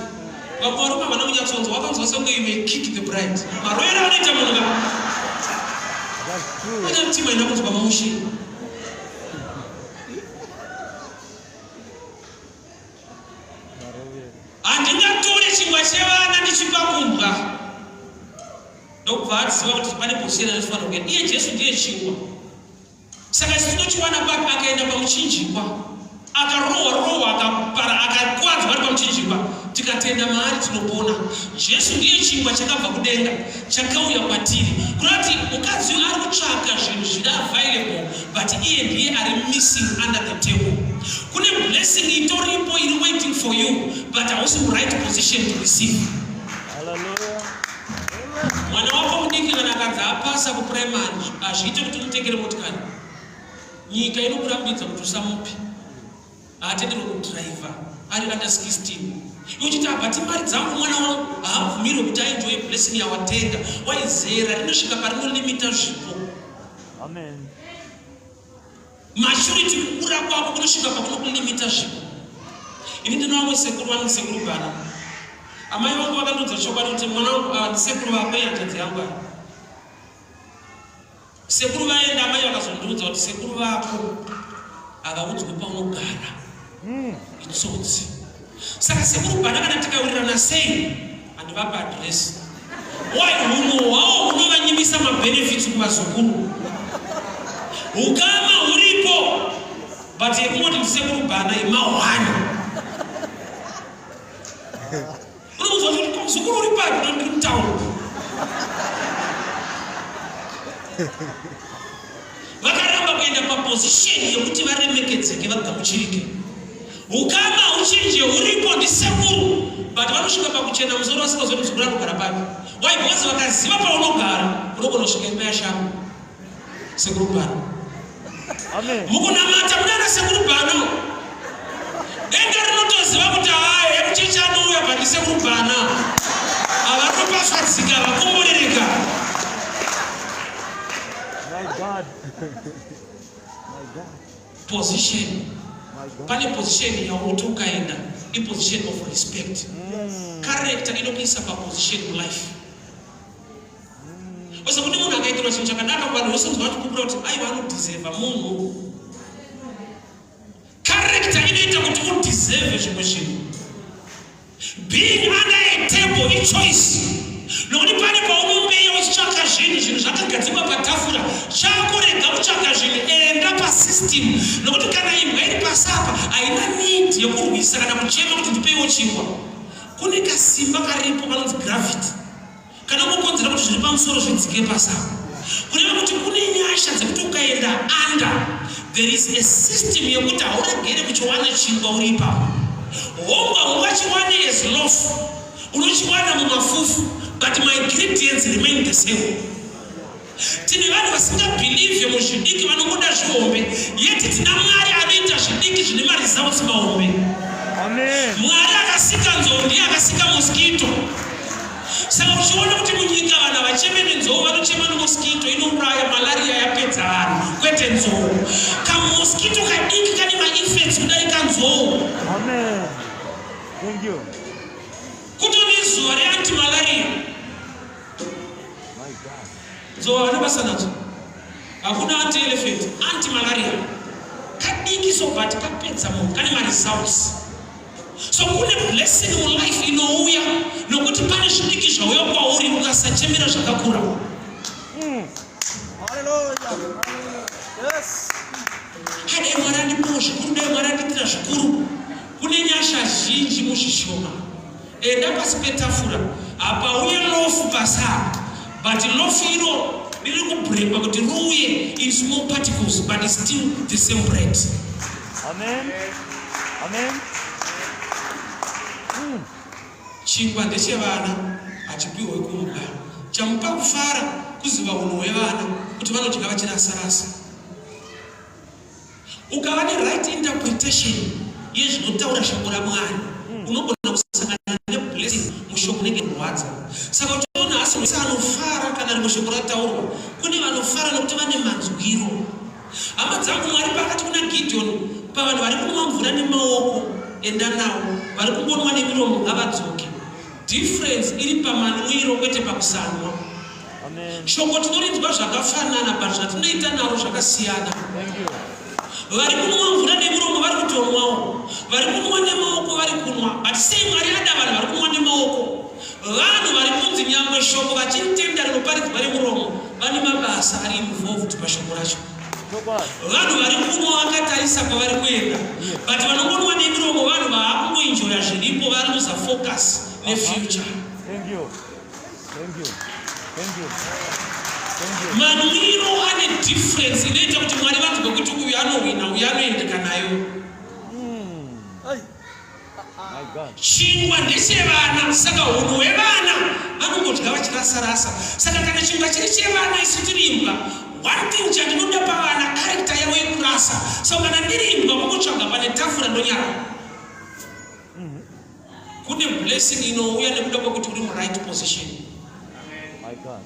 Vamwe varume havana kunyatsonzwa, vakanzwa sekunge you may kick the bride. Maroyero anoita munhu ka. That's true. Ine mutima ina kunzwa mushe. Marovero. Handingatore chingwa chevana ndichipa kumbwa. Ndokubva aziva kuti pane position anofanira kuenda. Iye Jesu ndiye chingwa. Saka isu tinochiwana papi? Akaenda pamuchinjikwa, akarohwa rohwa, akapara, akakuvadzwa ari pamuchinjikwa, tikatenda maari tinopona. Jesu ndiye chingwa chakabva kudenga chakauya kwatiri. Kureva kuti mukadzi uyu ari kutsvaka zvinhu zviri available, but iye ndiye ari missing under the table. Kune blessing itoripo iri waiting for you, but hausi muright position to receive. Hallelujah. Mwana wako mudiki kana akanzi apasa kupuraimari hazviite kuti umutengere motikari. Nyika inokurambidza kuti usamupi. Haatenderwe kudhiraivha ari under 16. Iwe uchiti abati mari dzangu mwana wangu haabvumirwe kuti aenjoye blessing yawatenga. Why zera rinosvika parinolimita zvipo. Amen. Maturity kukura kwako kunosvika pakunokulimita zvipo. Ini ndino vamwe sekuru vangu sekuru Gana. Amai vangu vakandiudza chokwadi kuti mwana wangu ava ndisekuru vako ihanzvadzi yangu ava. Sekuru vaenda amai vakazondiudza kuti sekuru vako havaudzwi paunogara. Itsotsi. Saka sekuru Gana kana tikawirirana sei handivapa address. Why hunhu hwawo hunovanyimisa mabenefits kuvazukuru. Hukama huripo but yekungoti ndisekuru Bhana imahwani. Unomuudza kuti ko muzukuru uri papi ndoti ndiri mutown. Vakaramba kuenda paposition yekuti varemekedzeke vagamuchirike. Hukama huchinje huripo ndisekuru but vanosvika pakuchena musoro vasingazivi kuti muzukuru anogara papi. Why? Because vakaziva paunogara unogona kusvika imba yashama. Sekuru Bhano. Amen. Mukunamata mune ana sekuru Bhano. Denga rinotoziva kuti haa emuchechi anouya but ndisekuru Bhana. Havaropafadzika, havakomborereka. My God. My God. Position. My God. Pane position yaunoti ukaenda iposition of respect. Character inokuisa paposition mulife. Ose kuti munhu akaitirwa chinhu chakanaka kuvanhu vose unzwa vachipupura kuti aiwa anodeserva munhu. Character inoita kuti udeserve zvimwe zvinhu. Being under a table ichoice. Nokuti pane paunombeya uchitsvaka zvinhu, zvinhu zvakagadzikwa patafura. Chako rega kutsvaka zvinhu, enda pasystem. Nokuti kana imbwa iri pasi apa haina need yekurwisa kana kuchema kuti ndipeiwo chingwa. Kune kasimba karipo kanonzi gravity. Kanongokonzera kuti zviri pamusoro zvidzike pasi apa. Kureva kuti kune nyasha dzekuti ukaenda under there is a system yekuti hauregere kuchiwana chingwa uri ipapo. Hongu haungachiwane as loaf, unochiwana mumafufu, but my ingredients remain the same. Tine vanhu vasingabhilivhe muzvidiki vanongoda zvihombe, yet tina Mwari anoita zvidiki zvine maresults mahombe. Amen. Mwari akasika nzou ndiye akasika mosquito. Saka uchiona kuti munyika vanhu havacheme nenzou, vanochema nemosquito inouraya, malaria yapedza vanhu, kwete nzou. Kamosquito kadiki kane maeffects kudarika nzou. Amen. Thank you. Kutone zuva reanti-malaria. My God. Nzou havana basa nadzo. Hakuna anti-elephant, anti-malaria. Kadiki so but kapedza munhu, kane maresults. So kune blessing mulife inouya nokuti pane zvidiki zvauya kwauri ukasachemera zvakakura. Dai Mwari andipawo zvikuru, dai Mwari andiitira zvikuru. Kune nyasha zhinji muzvishoma. Enda pasi petafura, hapauye lofu pasi apa, but lofu iro riri kubrekwa kuti riuye in small particles, but it's still the same bread. Amen. Amen. Chingwa ndechevana, hachipiwe kumbwa. Chamupa kufara kuziva unhu hwevana kuti vanodya vachirasa-rasa. Ukava neright interpretation yezvinotaura shoko raMwari, unogona kusangana neblessing mushoko rinenge rwadza. Saka uchiona asi wese anofara kana rimwe shoko rataurwa, kune vanofara nokuti vane manzwiro. Hama dzangu, Mwari paakati kuna Gideon, pavanhu vari kunwa mvura nemaoko, enda nawo, vari kungonwa nemiromo ngavadzoke. Difference iri pamanwiro kwete pakusanwa. Shoko tinorinzwa zvakafanana but zvatinoita naro zvakasiyana. Vari kunwa mvura nemuromo vari kutonwawo, vari kunwa nemaoko vari kunwa, but sei Mwari ada vanhu vari kunwa nemaoko? Vanhu vari kunzi nyangwe shoko vachiritenda rinoparidzwa nemuromo vane mabasa ari involved pashoko racho. Vanhu vari kunwa vakatarisa kwavari kuenda, but vanongonwa nemiromo vanhu vaakungoenjoya zviripo, varuza focus nefuture. Thank you. Thank you. Thank you. Thank you. Manwiro ane difference inoita kuti Mwari vanzwe kuti uyu anohwina, uyu anoendeka nayo. My God. Chingwa ndechevana, saka hunhu hwevana vanongodya vachirasa-rasa. Saka kana chingwa chiri chevana, isu tiri imbwa. One thing chandinoda pavana, character yavo yekurasa. So kana ndiri imbwa, kungotsvaga pane tafura ndonyara. Kune blessing inouya nekuda kwekuti uri muright position. My God.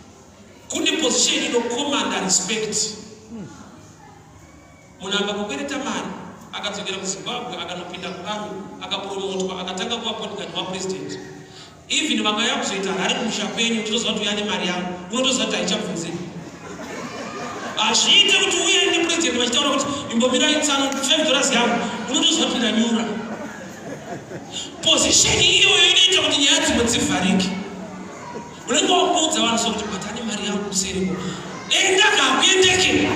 Kune position inocommanda respect. Munhu akakokwereta mari akadzokera kuZimbabwe akanopinda kuarmy akapromotwa akatanga kuva bodyguard wapresident. Even vakauya kuzoita rari kumusha kwenyu tinoziva kuti uya nemari yangu unotoziva kuti haichabvunziki. Hazviite kuti uye nepresident vachitaura kuti imbomirai tsano 5 dollars yangu unotoziva kuti ndanyura. Position iyoyo inoita kuti nyaya dzimwe dzivharike. Unenge wakuudza vanhu sokuti but ane mari yangu kuseriko. Enda kakuendeke.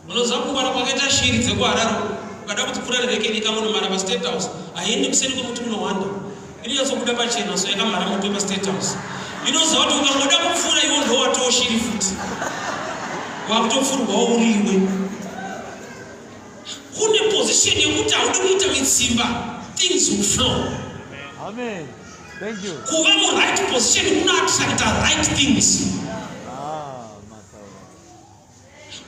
Unoziva kungwara kwakaita shiri dzekuHarare ukada kudzipfura nerekeni ikamonomara pastate house haiendi kuseri kwemuti kunohwanda inonyatsobuda pachena so yakamhara muti wepastate house inoziva kuti ukangoda kupfuura iwo ndowatoo shiri futi wakutopfurwawo uriwe Kune position yekuti haudi kuita mitsimba, things will flow. Amen. Thank you. Kuva mu right position kuno attracta right things. Ah, mataura.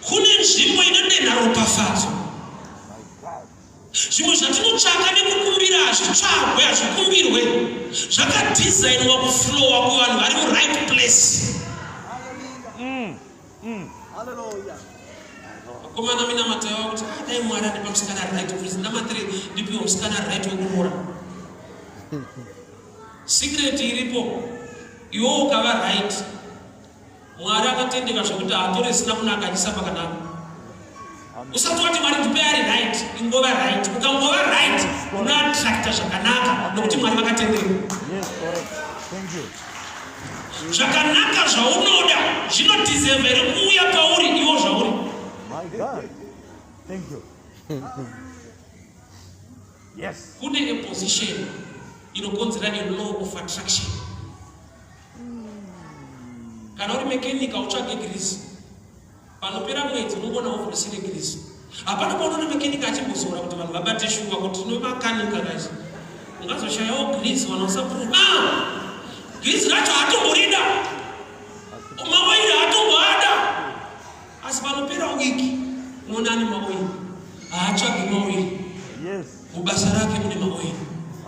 Kune nzvimbo inodenha ropafadzo. My God. Zvimwe zvatinotsvaka nekukumbira hazvitsvagwe, hazvikumbirwe. Zvakadhizainwa kuflowa kuvanhu vari mu right place. Vakomana minamato yavo kuti ah, dai Mwari andipa musikana ari right please namatire ndipiwe musikana ari right wekuroora. Secret iripo iwe ukava right Mwari akatendeka zvekuti haatore zisina kunaka achisa pakanaka. Usati wati Mwari ndipe ari right, ingova right. Ukangova right unoattracta zvakanaka nokuti Mwari vakatendeka. Yes, correct. Thank you. Zvakanaka zvaunoda zvinodeserve here kuuya pauri iwo zvauri. My God. Thank you. Yes. Kune a position inokonzera a law of attraction. Kana uri mechanic hautsvage grease. Panopera mwedzi unongoona hovho risine grease. Hapana paunoona mechanic achimbozora kuti vanhu vabate shuwa kuti tinomakanika guys. Ungazoshayawo grease vanhu vasaprove. Ah! Grease racho haatomborida. Maoiri haatomboada. Asi panopera week unoona ane maoiri. Haatsvagi maoiri. Yes. Mubasa rake mune maoiri.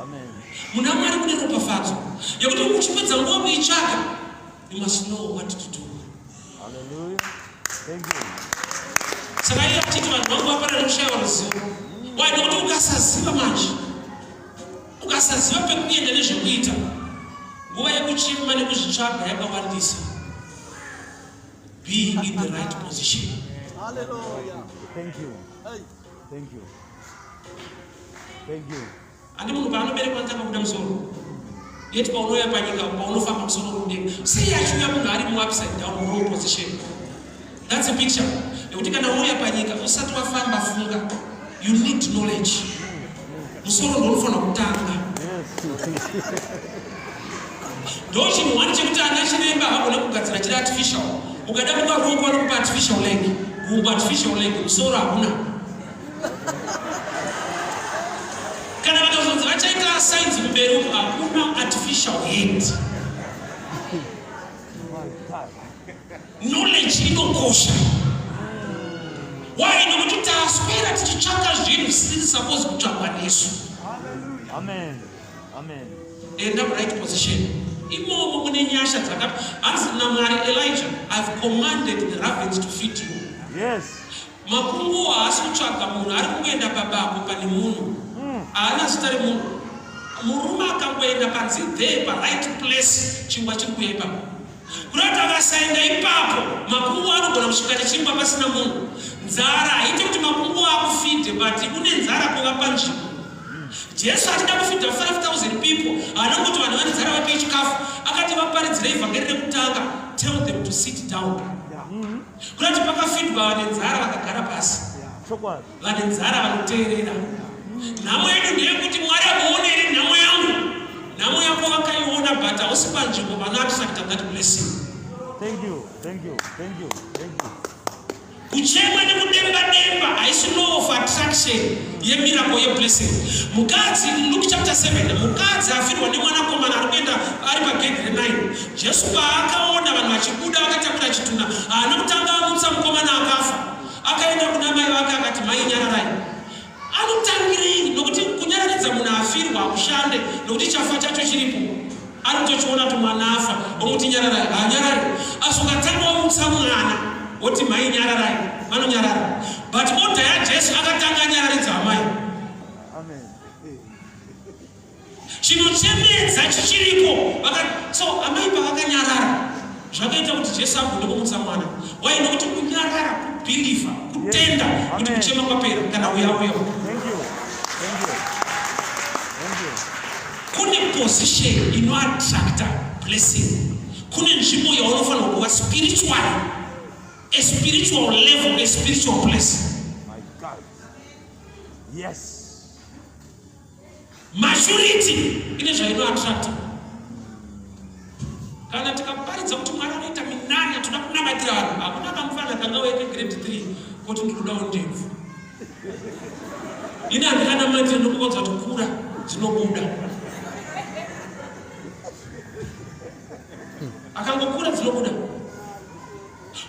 Amen. Muna Mwari mune ropafadzo yekuti uchipedza nguva kuitsvaka you must know what to do. Hallelujah. Thank you. Saka iye achiti vanhu vangu vaparara nekushaiwa ruzivo. Why? Nekuti ukasaziva manje, ukasaziva pekuenda nezvekuita, nguva yekuchema nekuzvitsvaga yakawandisa. Be in the right position. Hallelujah. Thank you. Thank you. Thank you. Handi munhu paanoberekwa anotanga kuda musoro. Yet paunouya panyika paunofamba musoro uri mudenga. Sei achiuya munhu ari mu upside down wrong position? That's a picture. Nekuti kana wauya panyika usati wafamba funga. You need knowledge. Musoro ndounofanira kutanga. Ndochinhu wani chekuti ana chiremba havagone kugadzira chiri artificial. Ukada kupa ruoko vanokupa artificial leg, gumbo artificial leg, musoro hauna. Kana vakazonzi vachaita science kumberi uku hakuna artificial head. Knowledge inokosha. Why? Nokuti taswera tichitsvaka zvinhu zvisiri suppose kutsvakwa nesu. Amen. Amen. Enda right position. Imomo mune nyasha dzaka hanzi naMwari Elijah, I've commanded the ravens to feed you. Yes. Makunguwo haasi kutsvaga munhu ari kungoenda pabako pane munhu. Haana zita remunhu. Murume akangoenda panzi there pa right place chingwa chiri kuuya ipapo. Kuda kuti akasaenda ipapo makunguwo anogona kusvika nechingwa pasina munhu. Nzara haite kuti makunguwo akufidhe but une nzara kuva panzvimbo. Jesu achida kufidha 5000 people haana kuti vanhu vane nzara vape chikafu akati vaparidzire ivhangeri rekutanga tell them to sit down. Kuda kuti pakafidwa vane nzara vakagara pasi. Vane nzara vanoteerera. Nhamo yedu ndeyekuti Mwari amuone here nhamo yangu. Nhamo yako vakaiona but hausi panzvimbo panoattracta that blessing. Thank you. Thank you. Thank you. Thank you. Kuchema nekudemba demba haisi law of attraction yemiracle yeblessing. Mukadzi, Luke chapter 7, mukadzi afirwa nemwanakomana ari kuenda ari pagedhi re9. Jesu paakaona vanhu vachibuda vakatakura chitunha, haana kutanga amutsa mukomana akafa. Akaenda kuna mai vake akati, mai nyararai. Anotangirei? Nokuti kunyararidza munhu afirwa hakushande, nokuti chafa chacho chiripo. Anotochiona kuti mwana afa, omuti nyararai, haanyarari. Asi ukatanga wamutsa mwana, woti mai nyararai, vanonyarara. But order yaJesu akatanga anyararidza amai. Amen. Chinochemedza chichiripo. So amai pavakanyarara zvakaita kuti Jesu agone kumutsa mwana. Why? Nokuti kunyarara kubhilivha, kutenda kuti kuchema kwapera kana uya uya. Thank you. Thank you. Thank you. Kune position inoattracta blessing. Kune nzvimbo yaunofanirwa kuva spiritual, a spiritual level, a spiritual place. My God. Yes. Maturity ine zvainoattracta. Kana tikaparidza kuti Mwari anoita minana, toda kunamatira vanhu, hakuna kamufana kangauya kegrade 3 kuti ndikudawo ndebvu. Ini handikanamatira ndokukodza kuti kura dzinobuda. Akangokura dzinobuda.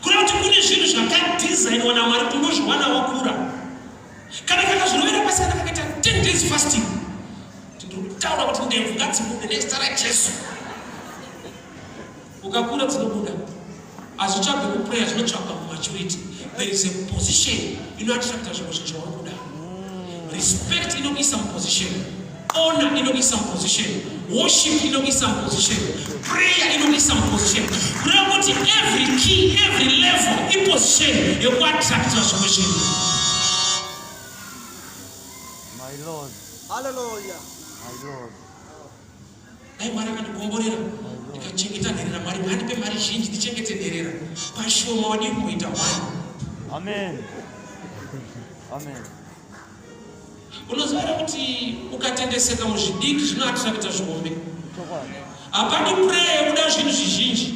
Kureva kuti kune zvinhu zvakadhizainwa naMwari kuti unozviwana wakura. Kana kakazvirovera pasi kana kakaita 10 days fasting, ndikutaura kuti ndebvu ngadzibude nezita raJesu. Ukakura dzinobuda. Hazvitsvagwe kuprayer, zvinotsvagwa mumaturity. There is a position inoattracta zvimwe zvinhu zvauri kuda. Respect inokuisa muposition. Honor inokuisa muposition. Worship inokuisa muposition. Prayer inokuisa muposition. Kureva kuti every key, every level iposition yekuattracta zvimwe zvinhu. My Lord. Hallelujah. My Lord. Dai Mwari akandikomborera ndikachengeta nherera, Mwari ngandipe mari zhinji ndichengete nherera. Pashoma wadii kumboita one. Amen. Amen. Unoziva here kuti ukatendeseka muzvidiki zvinoatrakta zvihombe. Hapadi prayer yekuda zvinhu zvizhinji.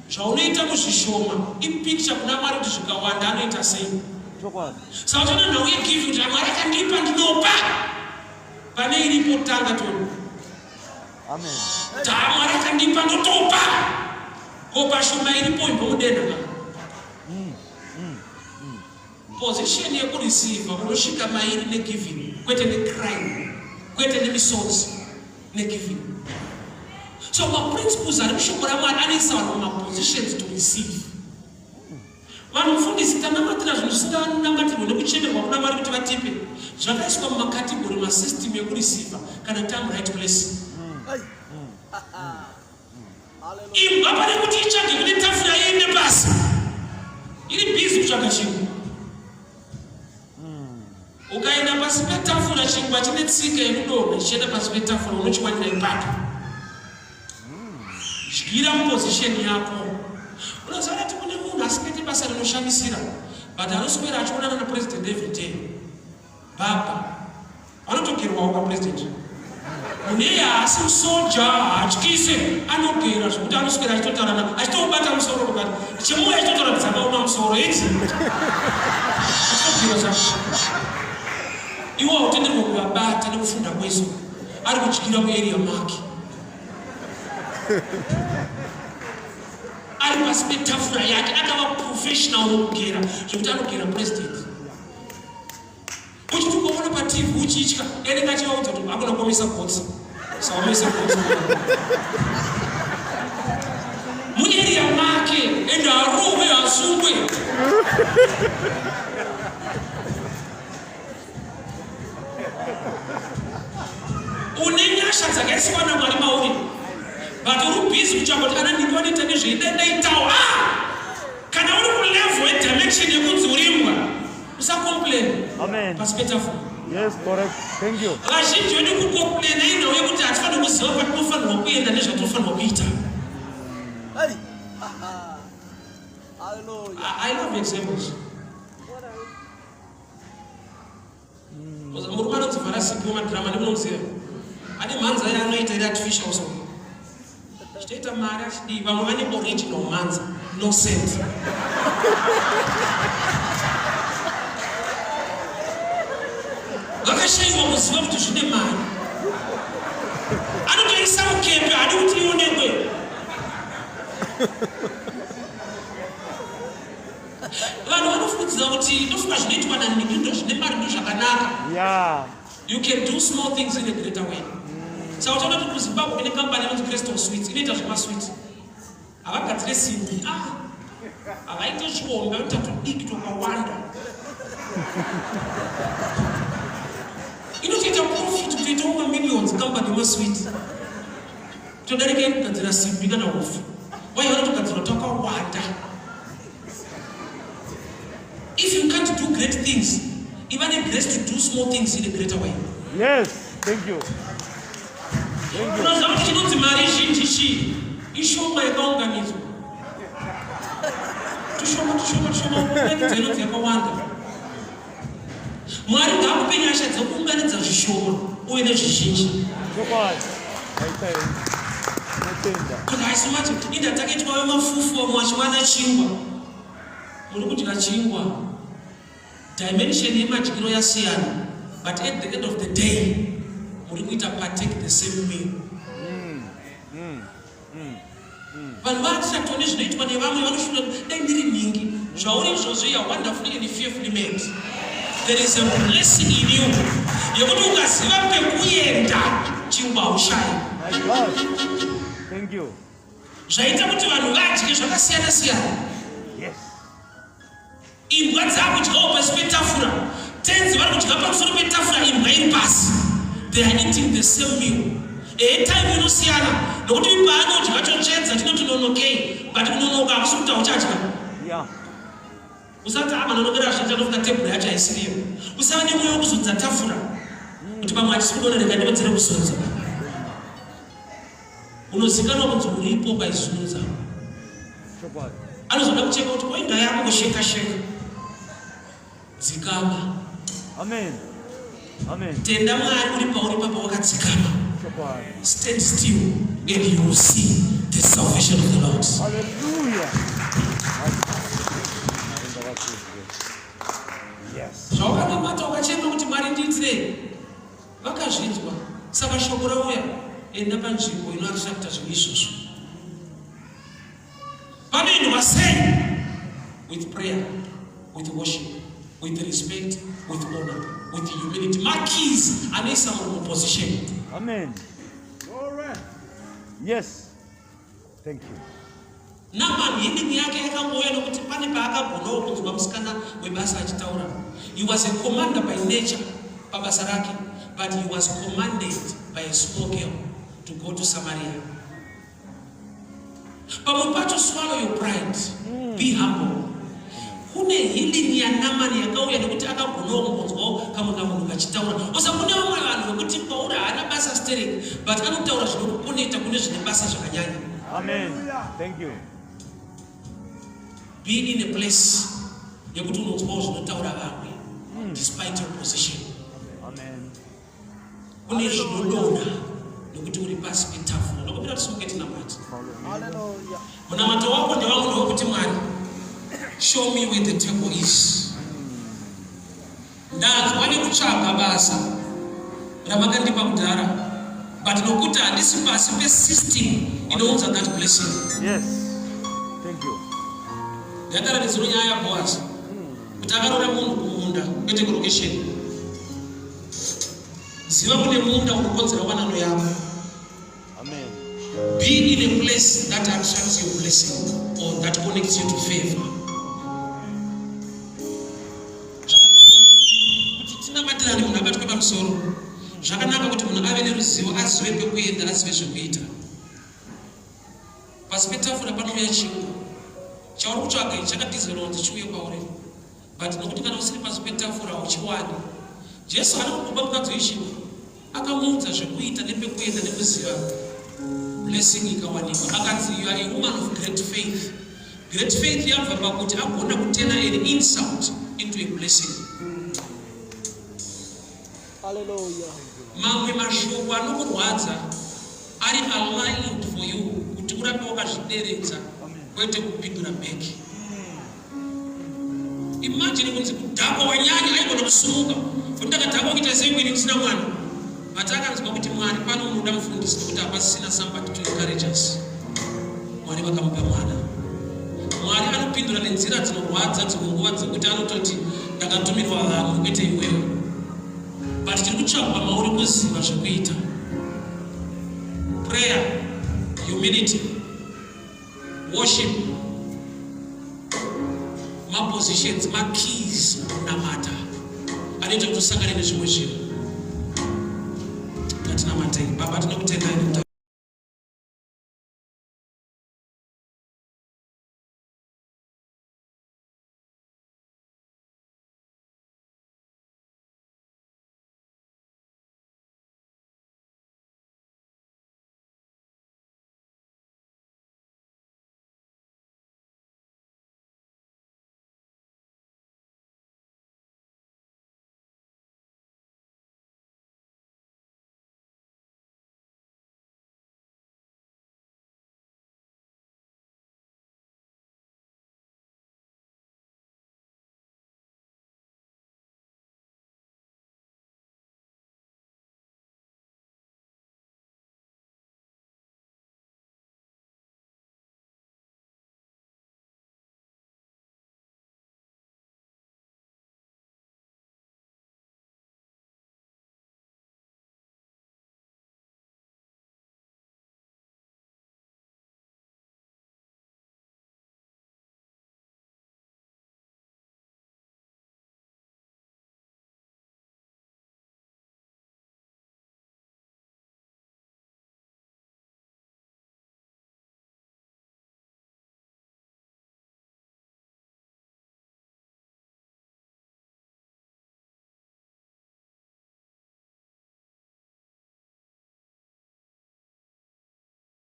Zvaunoita muzvishoma ipicture kuna Mwari kuti zvikawanda anoita sei. Saka uchiona nhau yegiving kuti Mwari akandipa ndinopa. Pane iripo tanga toni. Amen. Ta Mwari akandipa ndotopa. Ko pashoma iripo imbomudenha. Position yekureceiver unosvika mairi negiving kwete necrime kwete nemisodzi negiving. So maprinciples ari mushoko raMwari anoisa vanhu mumapositions to receive. Vanhu mufundisi tanamatira zvinhu zvisinganamatirwe nekuchemerwa kuna Mwari kuti vatipe zvakaiswa mumakategori masystem ekureceiver kana tamu right place. Imbwa pane kuti itsvage kune tafura iende pasi. kutsvaga chingwa. Ukaenda pasi petafura chingwa chine tsika yekudonha chichienda pasi petafura unochiwanira ipapo. Dyira muposition yako. Unoziva kuti kune munhu asingaite basa rinoshamisira but anoswera achionana napresident every day. Baba vanotogerwawo kwapresident. Munhu iye haasi musoja haatyise anogera zvekuti anoswera achitotaurana achitobata musoro kukati chimuya achitotaura kuti dzakaoma musoro idzi achitogera zvako. Iwo hautenderwe kuvabata nekufunda kweso ari kudyira kuarea make. Ari pasi petafura yake akava professional wokugera zvekuti anogera president. Uchiti ukaona paTV uchitya anenge achivaudza kuti hakuna kuomesa gotsi. Saomesa gotsi. Muarea make ende arohwe asungwe. Une nyasha dzakaiswa naMwari mauri but uri busy kutsvaka kuti ana ndini vanoita nezvei dai ndaitawo ah! Kana uri kulevel yedimension yekunzi uri imbwa usacomplain pasi petafura. Yes, correct. Thank you. Vazhinji vedu kucomplaina inhau yekuti hatifaniri kuziva patinofanirwa kuenda nezvatinofanirwa kuita. Hey. Hallelujah. I love examples. Murume anonzi Vharasipi wemadrama nemunomuziva ane mhanza yaanoita iri artificial so chitoita mari achidii vamwe vane original mhanza no cent vakashaiwa kuziva kuti zvine mari anotoisa mukepe haadi kuti ionekwe Vanhu vanofungidzira kuti ndofunga zvinoitwa naniki ndozvine mari ndozvakanaka. Yeah. You can do small things in a greater way. Saka uchaona kuti kuZimbabwe kune kambani inonzi Crystal Sweets inoita zvemasweets. Havagadzire simbi. Ah. Havaite chiombe vanoita tudiki twakawanda. Inotoita profit kutoitawo mamillions kambani yemasweets. Todarika yekugadzira simbi kana hupfu. Why vanotogadzira twakawanda. If you can't do great things, iva negrace to do small things in a greater way. Yes, thank you. Thank you. Unoziva kuti chinonzi mari zhinji chii? Ishoma yakaunganidzwa. Tushoma tushoma tushoma unganidza inonzi yakawanda. Mwari ngaakupe nyasha dzekuunganidza zvishoma uye nezvizhinji. Chokwadi. Maita henyu. Tinotenda. Kuti haisi mati inda takaitwa vemafufu vamwe vachiwana chingwa. Muri kudya chingwa. Dimension yemadyiro yasiyana but at the end of the day muri kuita partake the same meal. Vanhu vaattractwa nezvinoitwa nevamwe vanoshuvira kuti dai ndiri nhingi. Zvauri izvozvo you are wonderfully and fearfully made. There is a blessing in you yekuti ukaziva pekuenda chingwa haushayi. My God. Thank you. Zvaita kuti vanhu vadye zvakasiyana siyana. Yes. Imbwa dzakudyawo pasi petafura. Tenzi vari kudya pamusoro petafura imbwa iri pasi. They are eating the same meal. Ehe time inosiyana nokuti paanodya chotsvedza chinoti nonokei but kunonoka hakusi kuti hauchadya. Yeah. Usati ah manonokera azvinji anofunga tebhura yacho haisiriyo. Usava nemweya wekuzodza tafura kuti pamwe hachisi kudonha rega ndiwedzere kuzodza. Unozikanwa kunzi uripo ukaizunza. Chokwadi. Anozoda kucheka kuti oinda yako kusheka sheka. Dzikama. Amen. Amen. Tenda Mwari uri pauri papa wakadzikama. Chokwadi. Stand still and you will see the salvation of the Lord. Hallelujah. Yes. Zvawakanamata ukachema kuti Mwari ndiitirei. Vakazvinzwa. Saka shoko rauya, enda panzvimbo inoattracta zvinhu izvozvo. Panoendwa sei? With prayer, with worship, with respect, with honor, with humility. Makeys anoisa munhu muposition. Amen. Glory. Yes. Thank you. Naaman healing yake yakangouya nokuti pane paakagonawo kunzwa musikana webasa achitaura. He was a commander by nature pabasa rake but he was commanded by a small girl to go to Samaria. Pamwe pacho swallow your pride. Be humble. Kune healing yaNamani yakauya nekuti akagonawo kumbonzwawo kamwe kamunhu kachitaura. Osa kune vamwe vanhu vekuti kwauri haana basa sterek, but anotaura zvinokukonekta kune zvine basa zvakanyanya. Amen. Thank you. Be in a place yekuti unonzwawo zvinotaura vamwe despite your position. Amen. Kune zvinodonha nekuti uri pasi petafura. Ndokupira tisimuke tinamate. Hallelujah. Munamato wako ndewangu ndewekuti Mwari, show me where the table is. Ndanzwa nekutsvaga basa ramakandipa kudhara, but nokuti handisi pasi pesystem inounza that blessing. Yes. Thank you. Ndakaratidziro nyaya yaBoaz kuti akaroora munhu kumunda kwete kulocation. Ziva kune munda unokonzera wanano yako. Amen. Be in a place that attracts your blessing or that connects you to favor. Kuti tinamatirane munhu abatwe pamusoro. Zvakanaka kuti munhu ave neruzivo, azive pekuenda, azive zvekuita. Pasi petafura panouya chingwa. Chauri kutsvaga ichi chakadhizerwa kuti chiuye kwauri. But nokuti kana usiri pasi petafura hauchiwani. Jesu haana kukupa mukadzi wechingwa. Akamuudza zvekuita nepekuenda nekuziva blessing ikawanikwa. Akanzi you are a woman of great faith. Great faith yabva pakuti agona kutena an insult into a blessing. Hallelujah. Mamwe mashoko anokurwadza ari aligned for you kuti urambe wakazvideredza kwete kupindura back. Imagine kunzi kudhakwa wanyanya, aigona kusumuka kuti ndakadhakwa kuita sei kwini ndisina mwana, but akanzwa kuti Mwari pano unoda mufundisi nekuti hapasisina somebody to encourage us. Mwari vakamupa mwana. Mwari anopindura nenzira dzinorwadza, dzimwe nguva dzekuti anototi ndakatumirwa vamwe kwete iwewe, but tiri kutsvagwa mauri kuziva zvekuita. Prayer, humility, worship, mapositions, makeys kunamata anoita kuti usangane nezvimwe zvinhu. Ngatinamatei. Baba, tinokutendai nekuti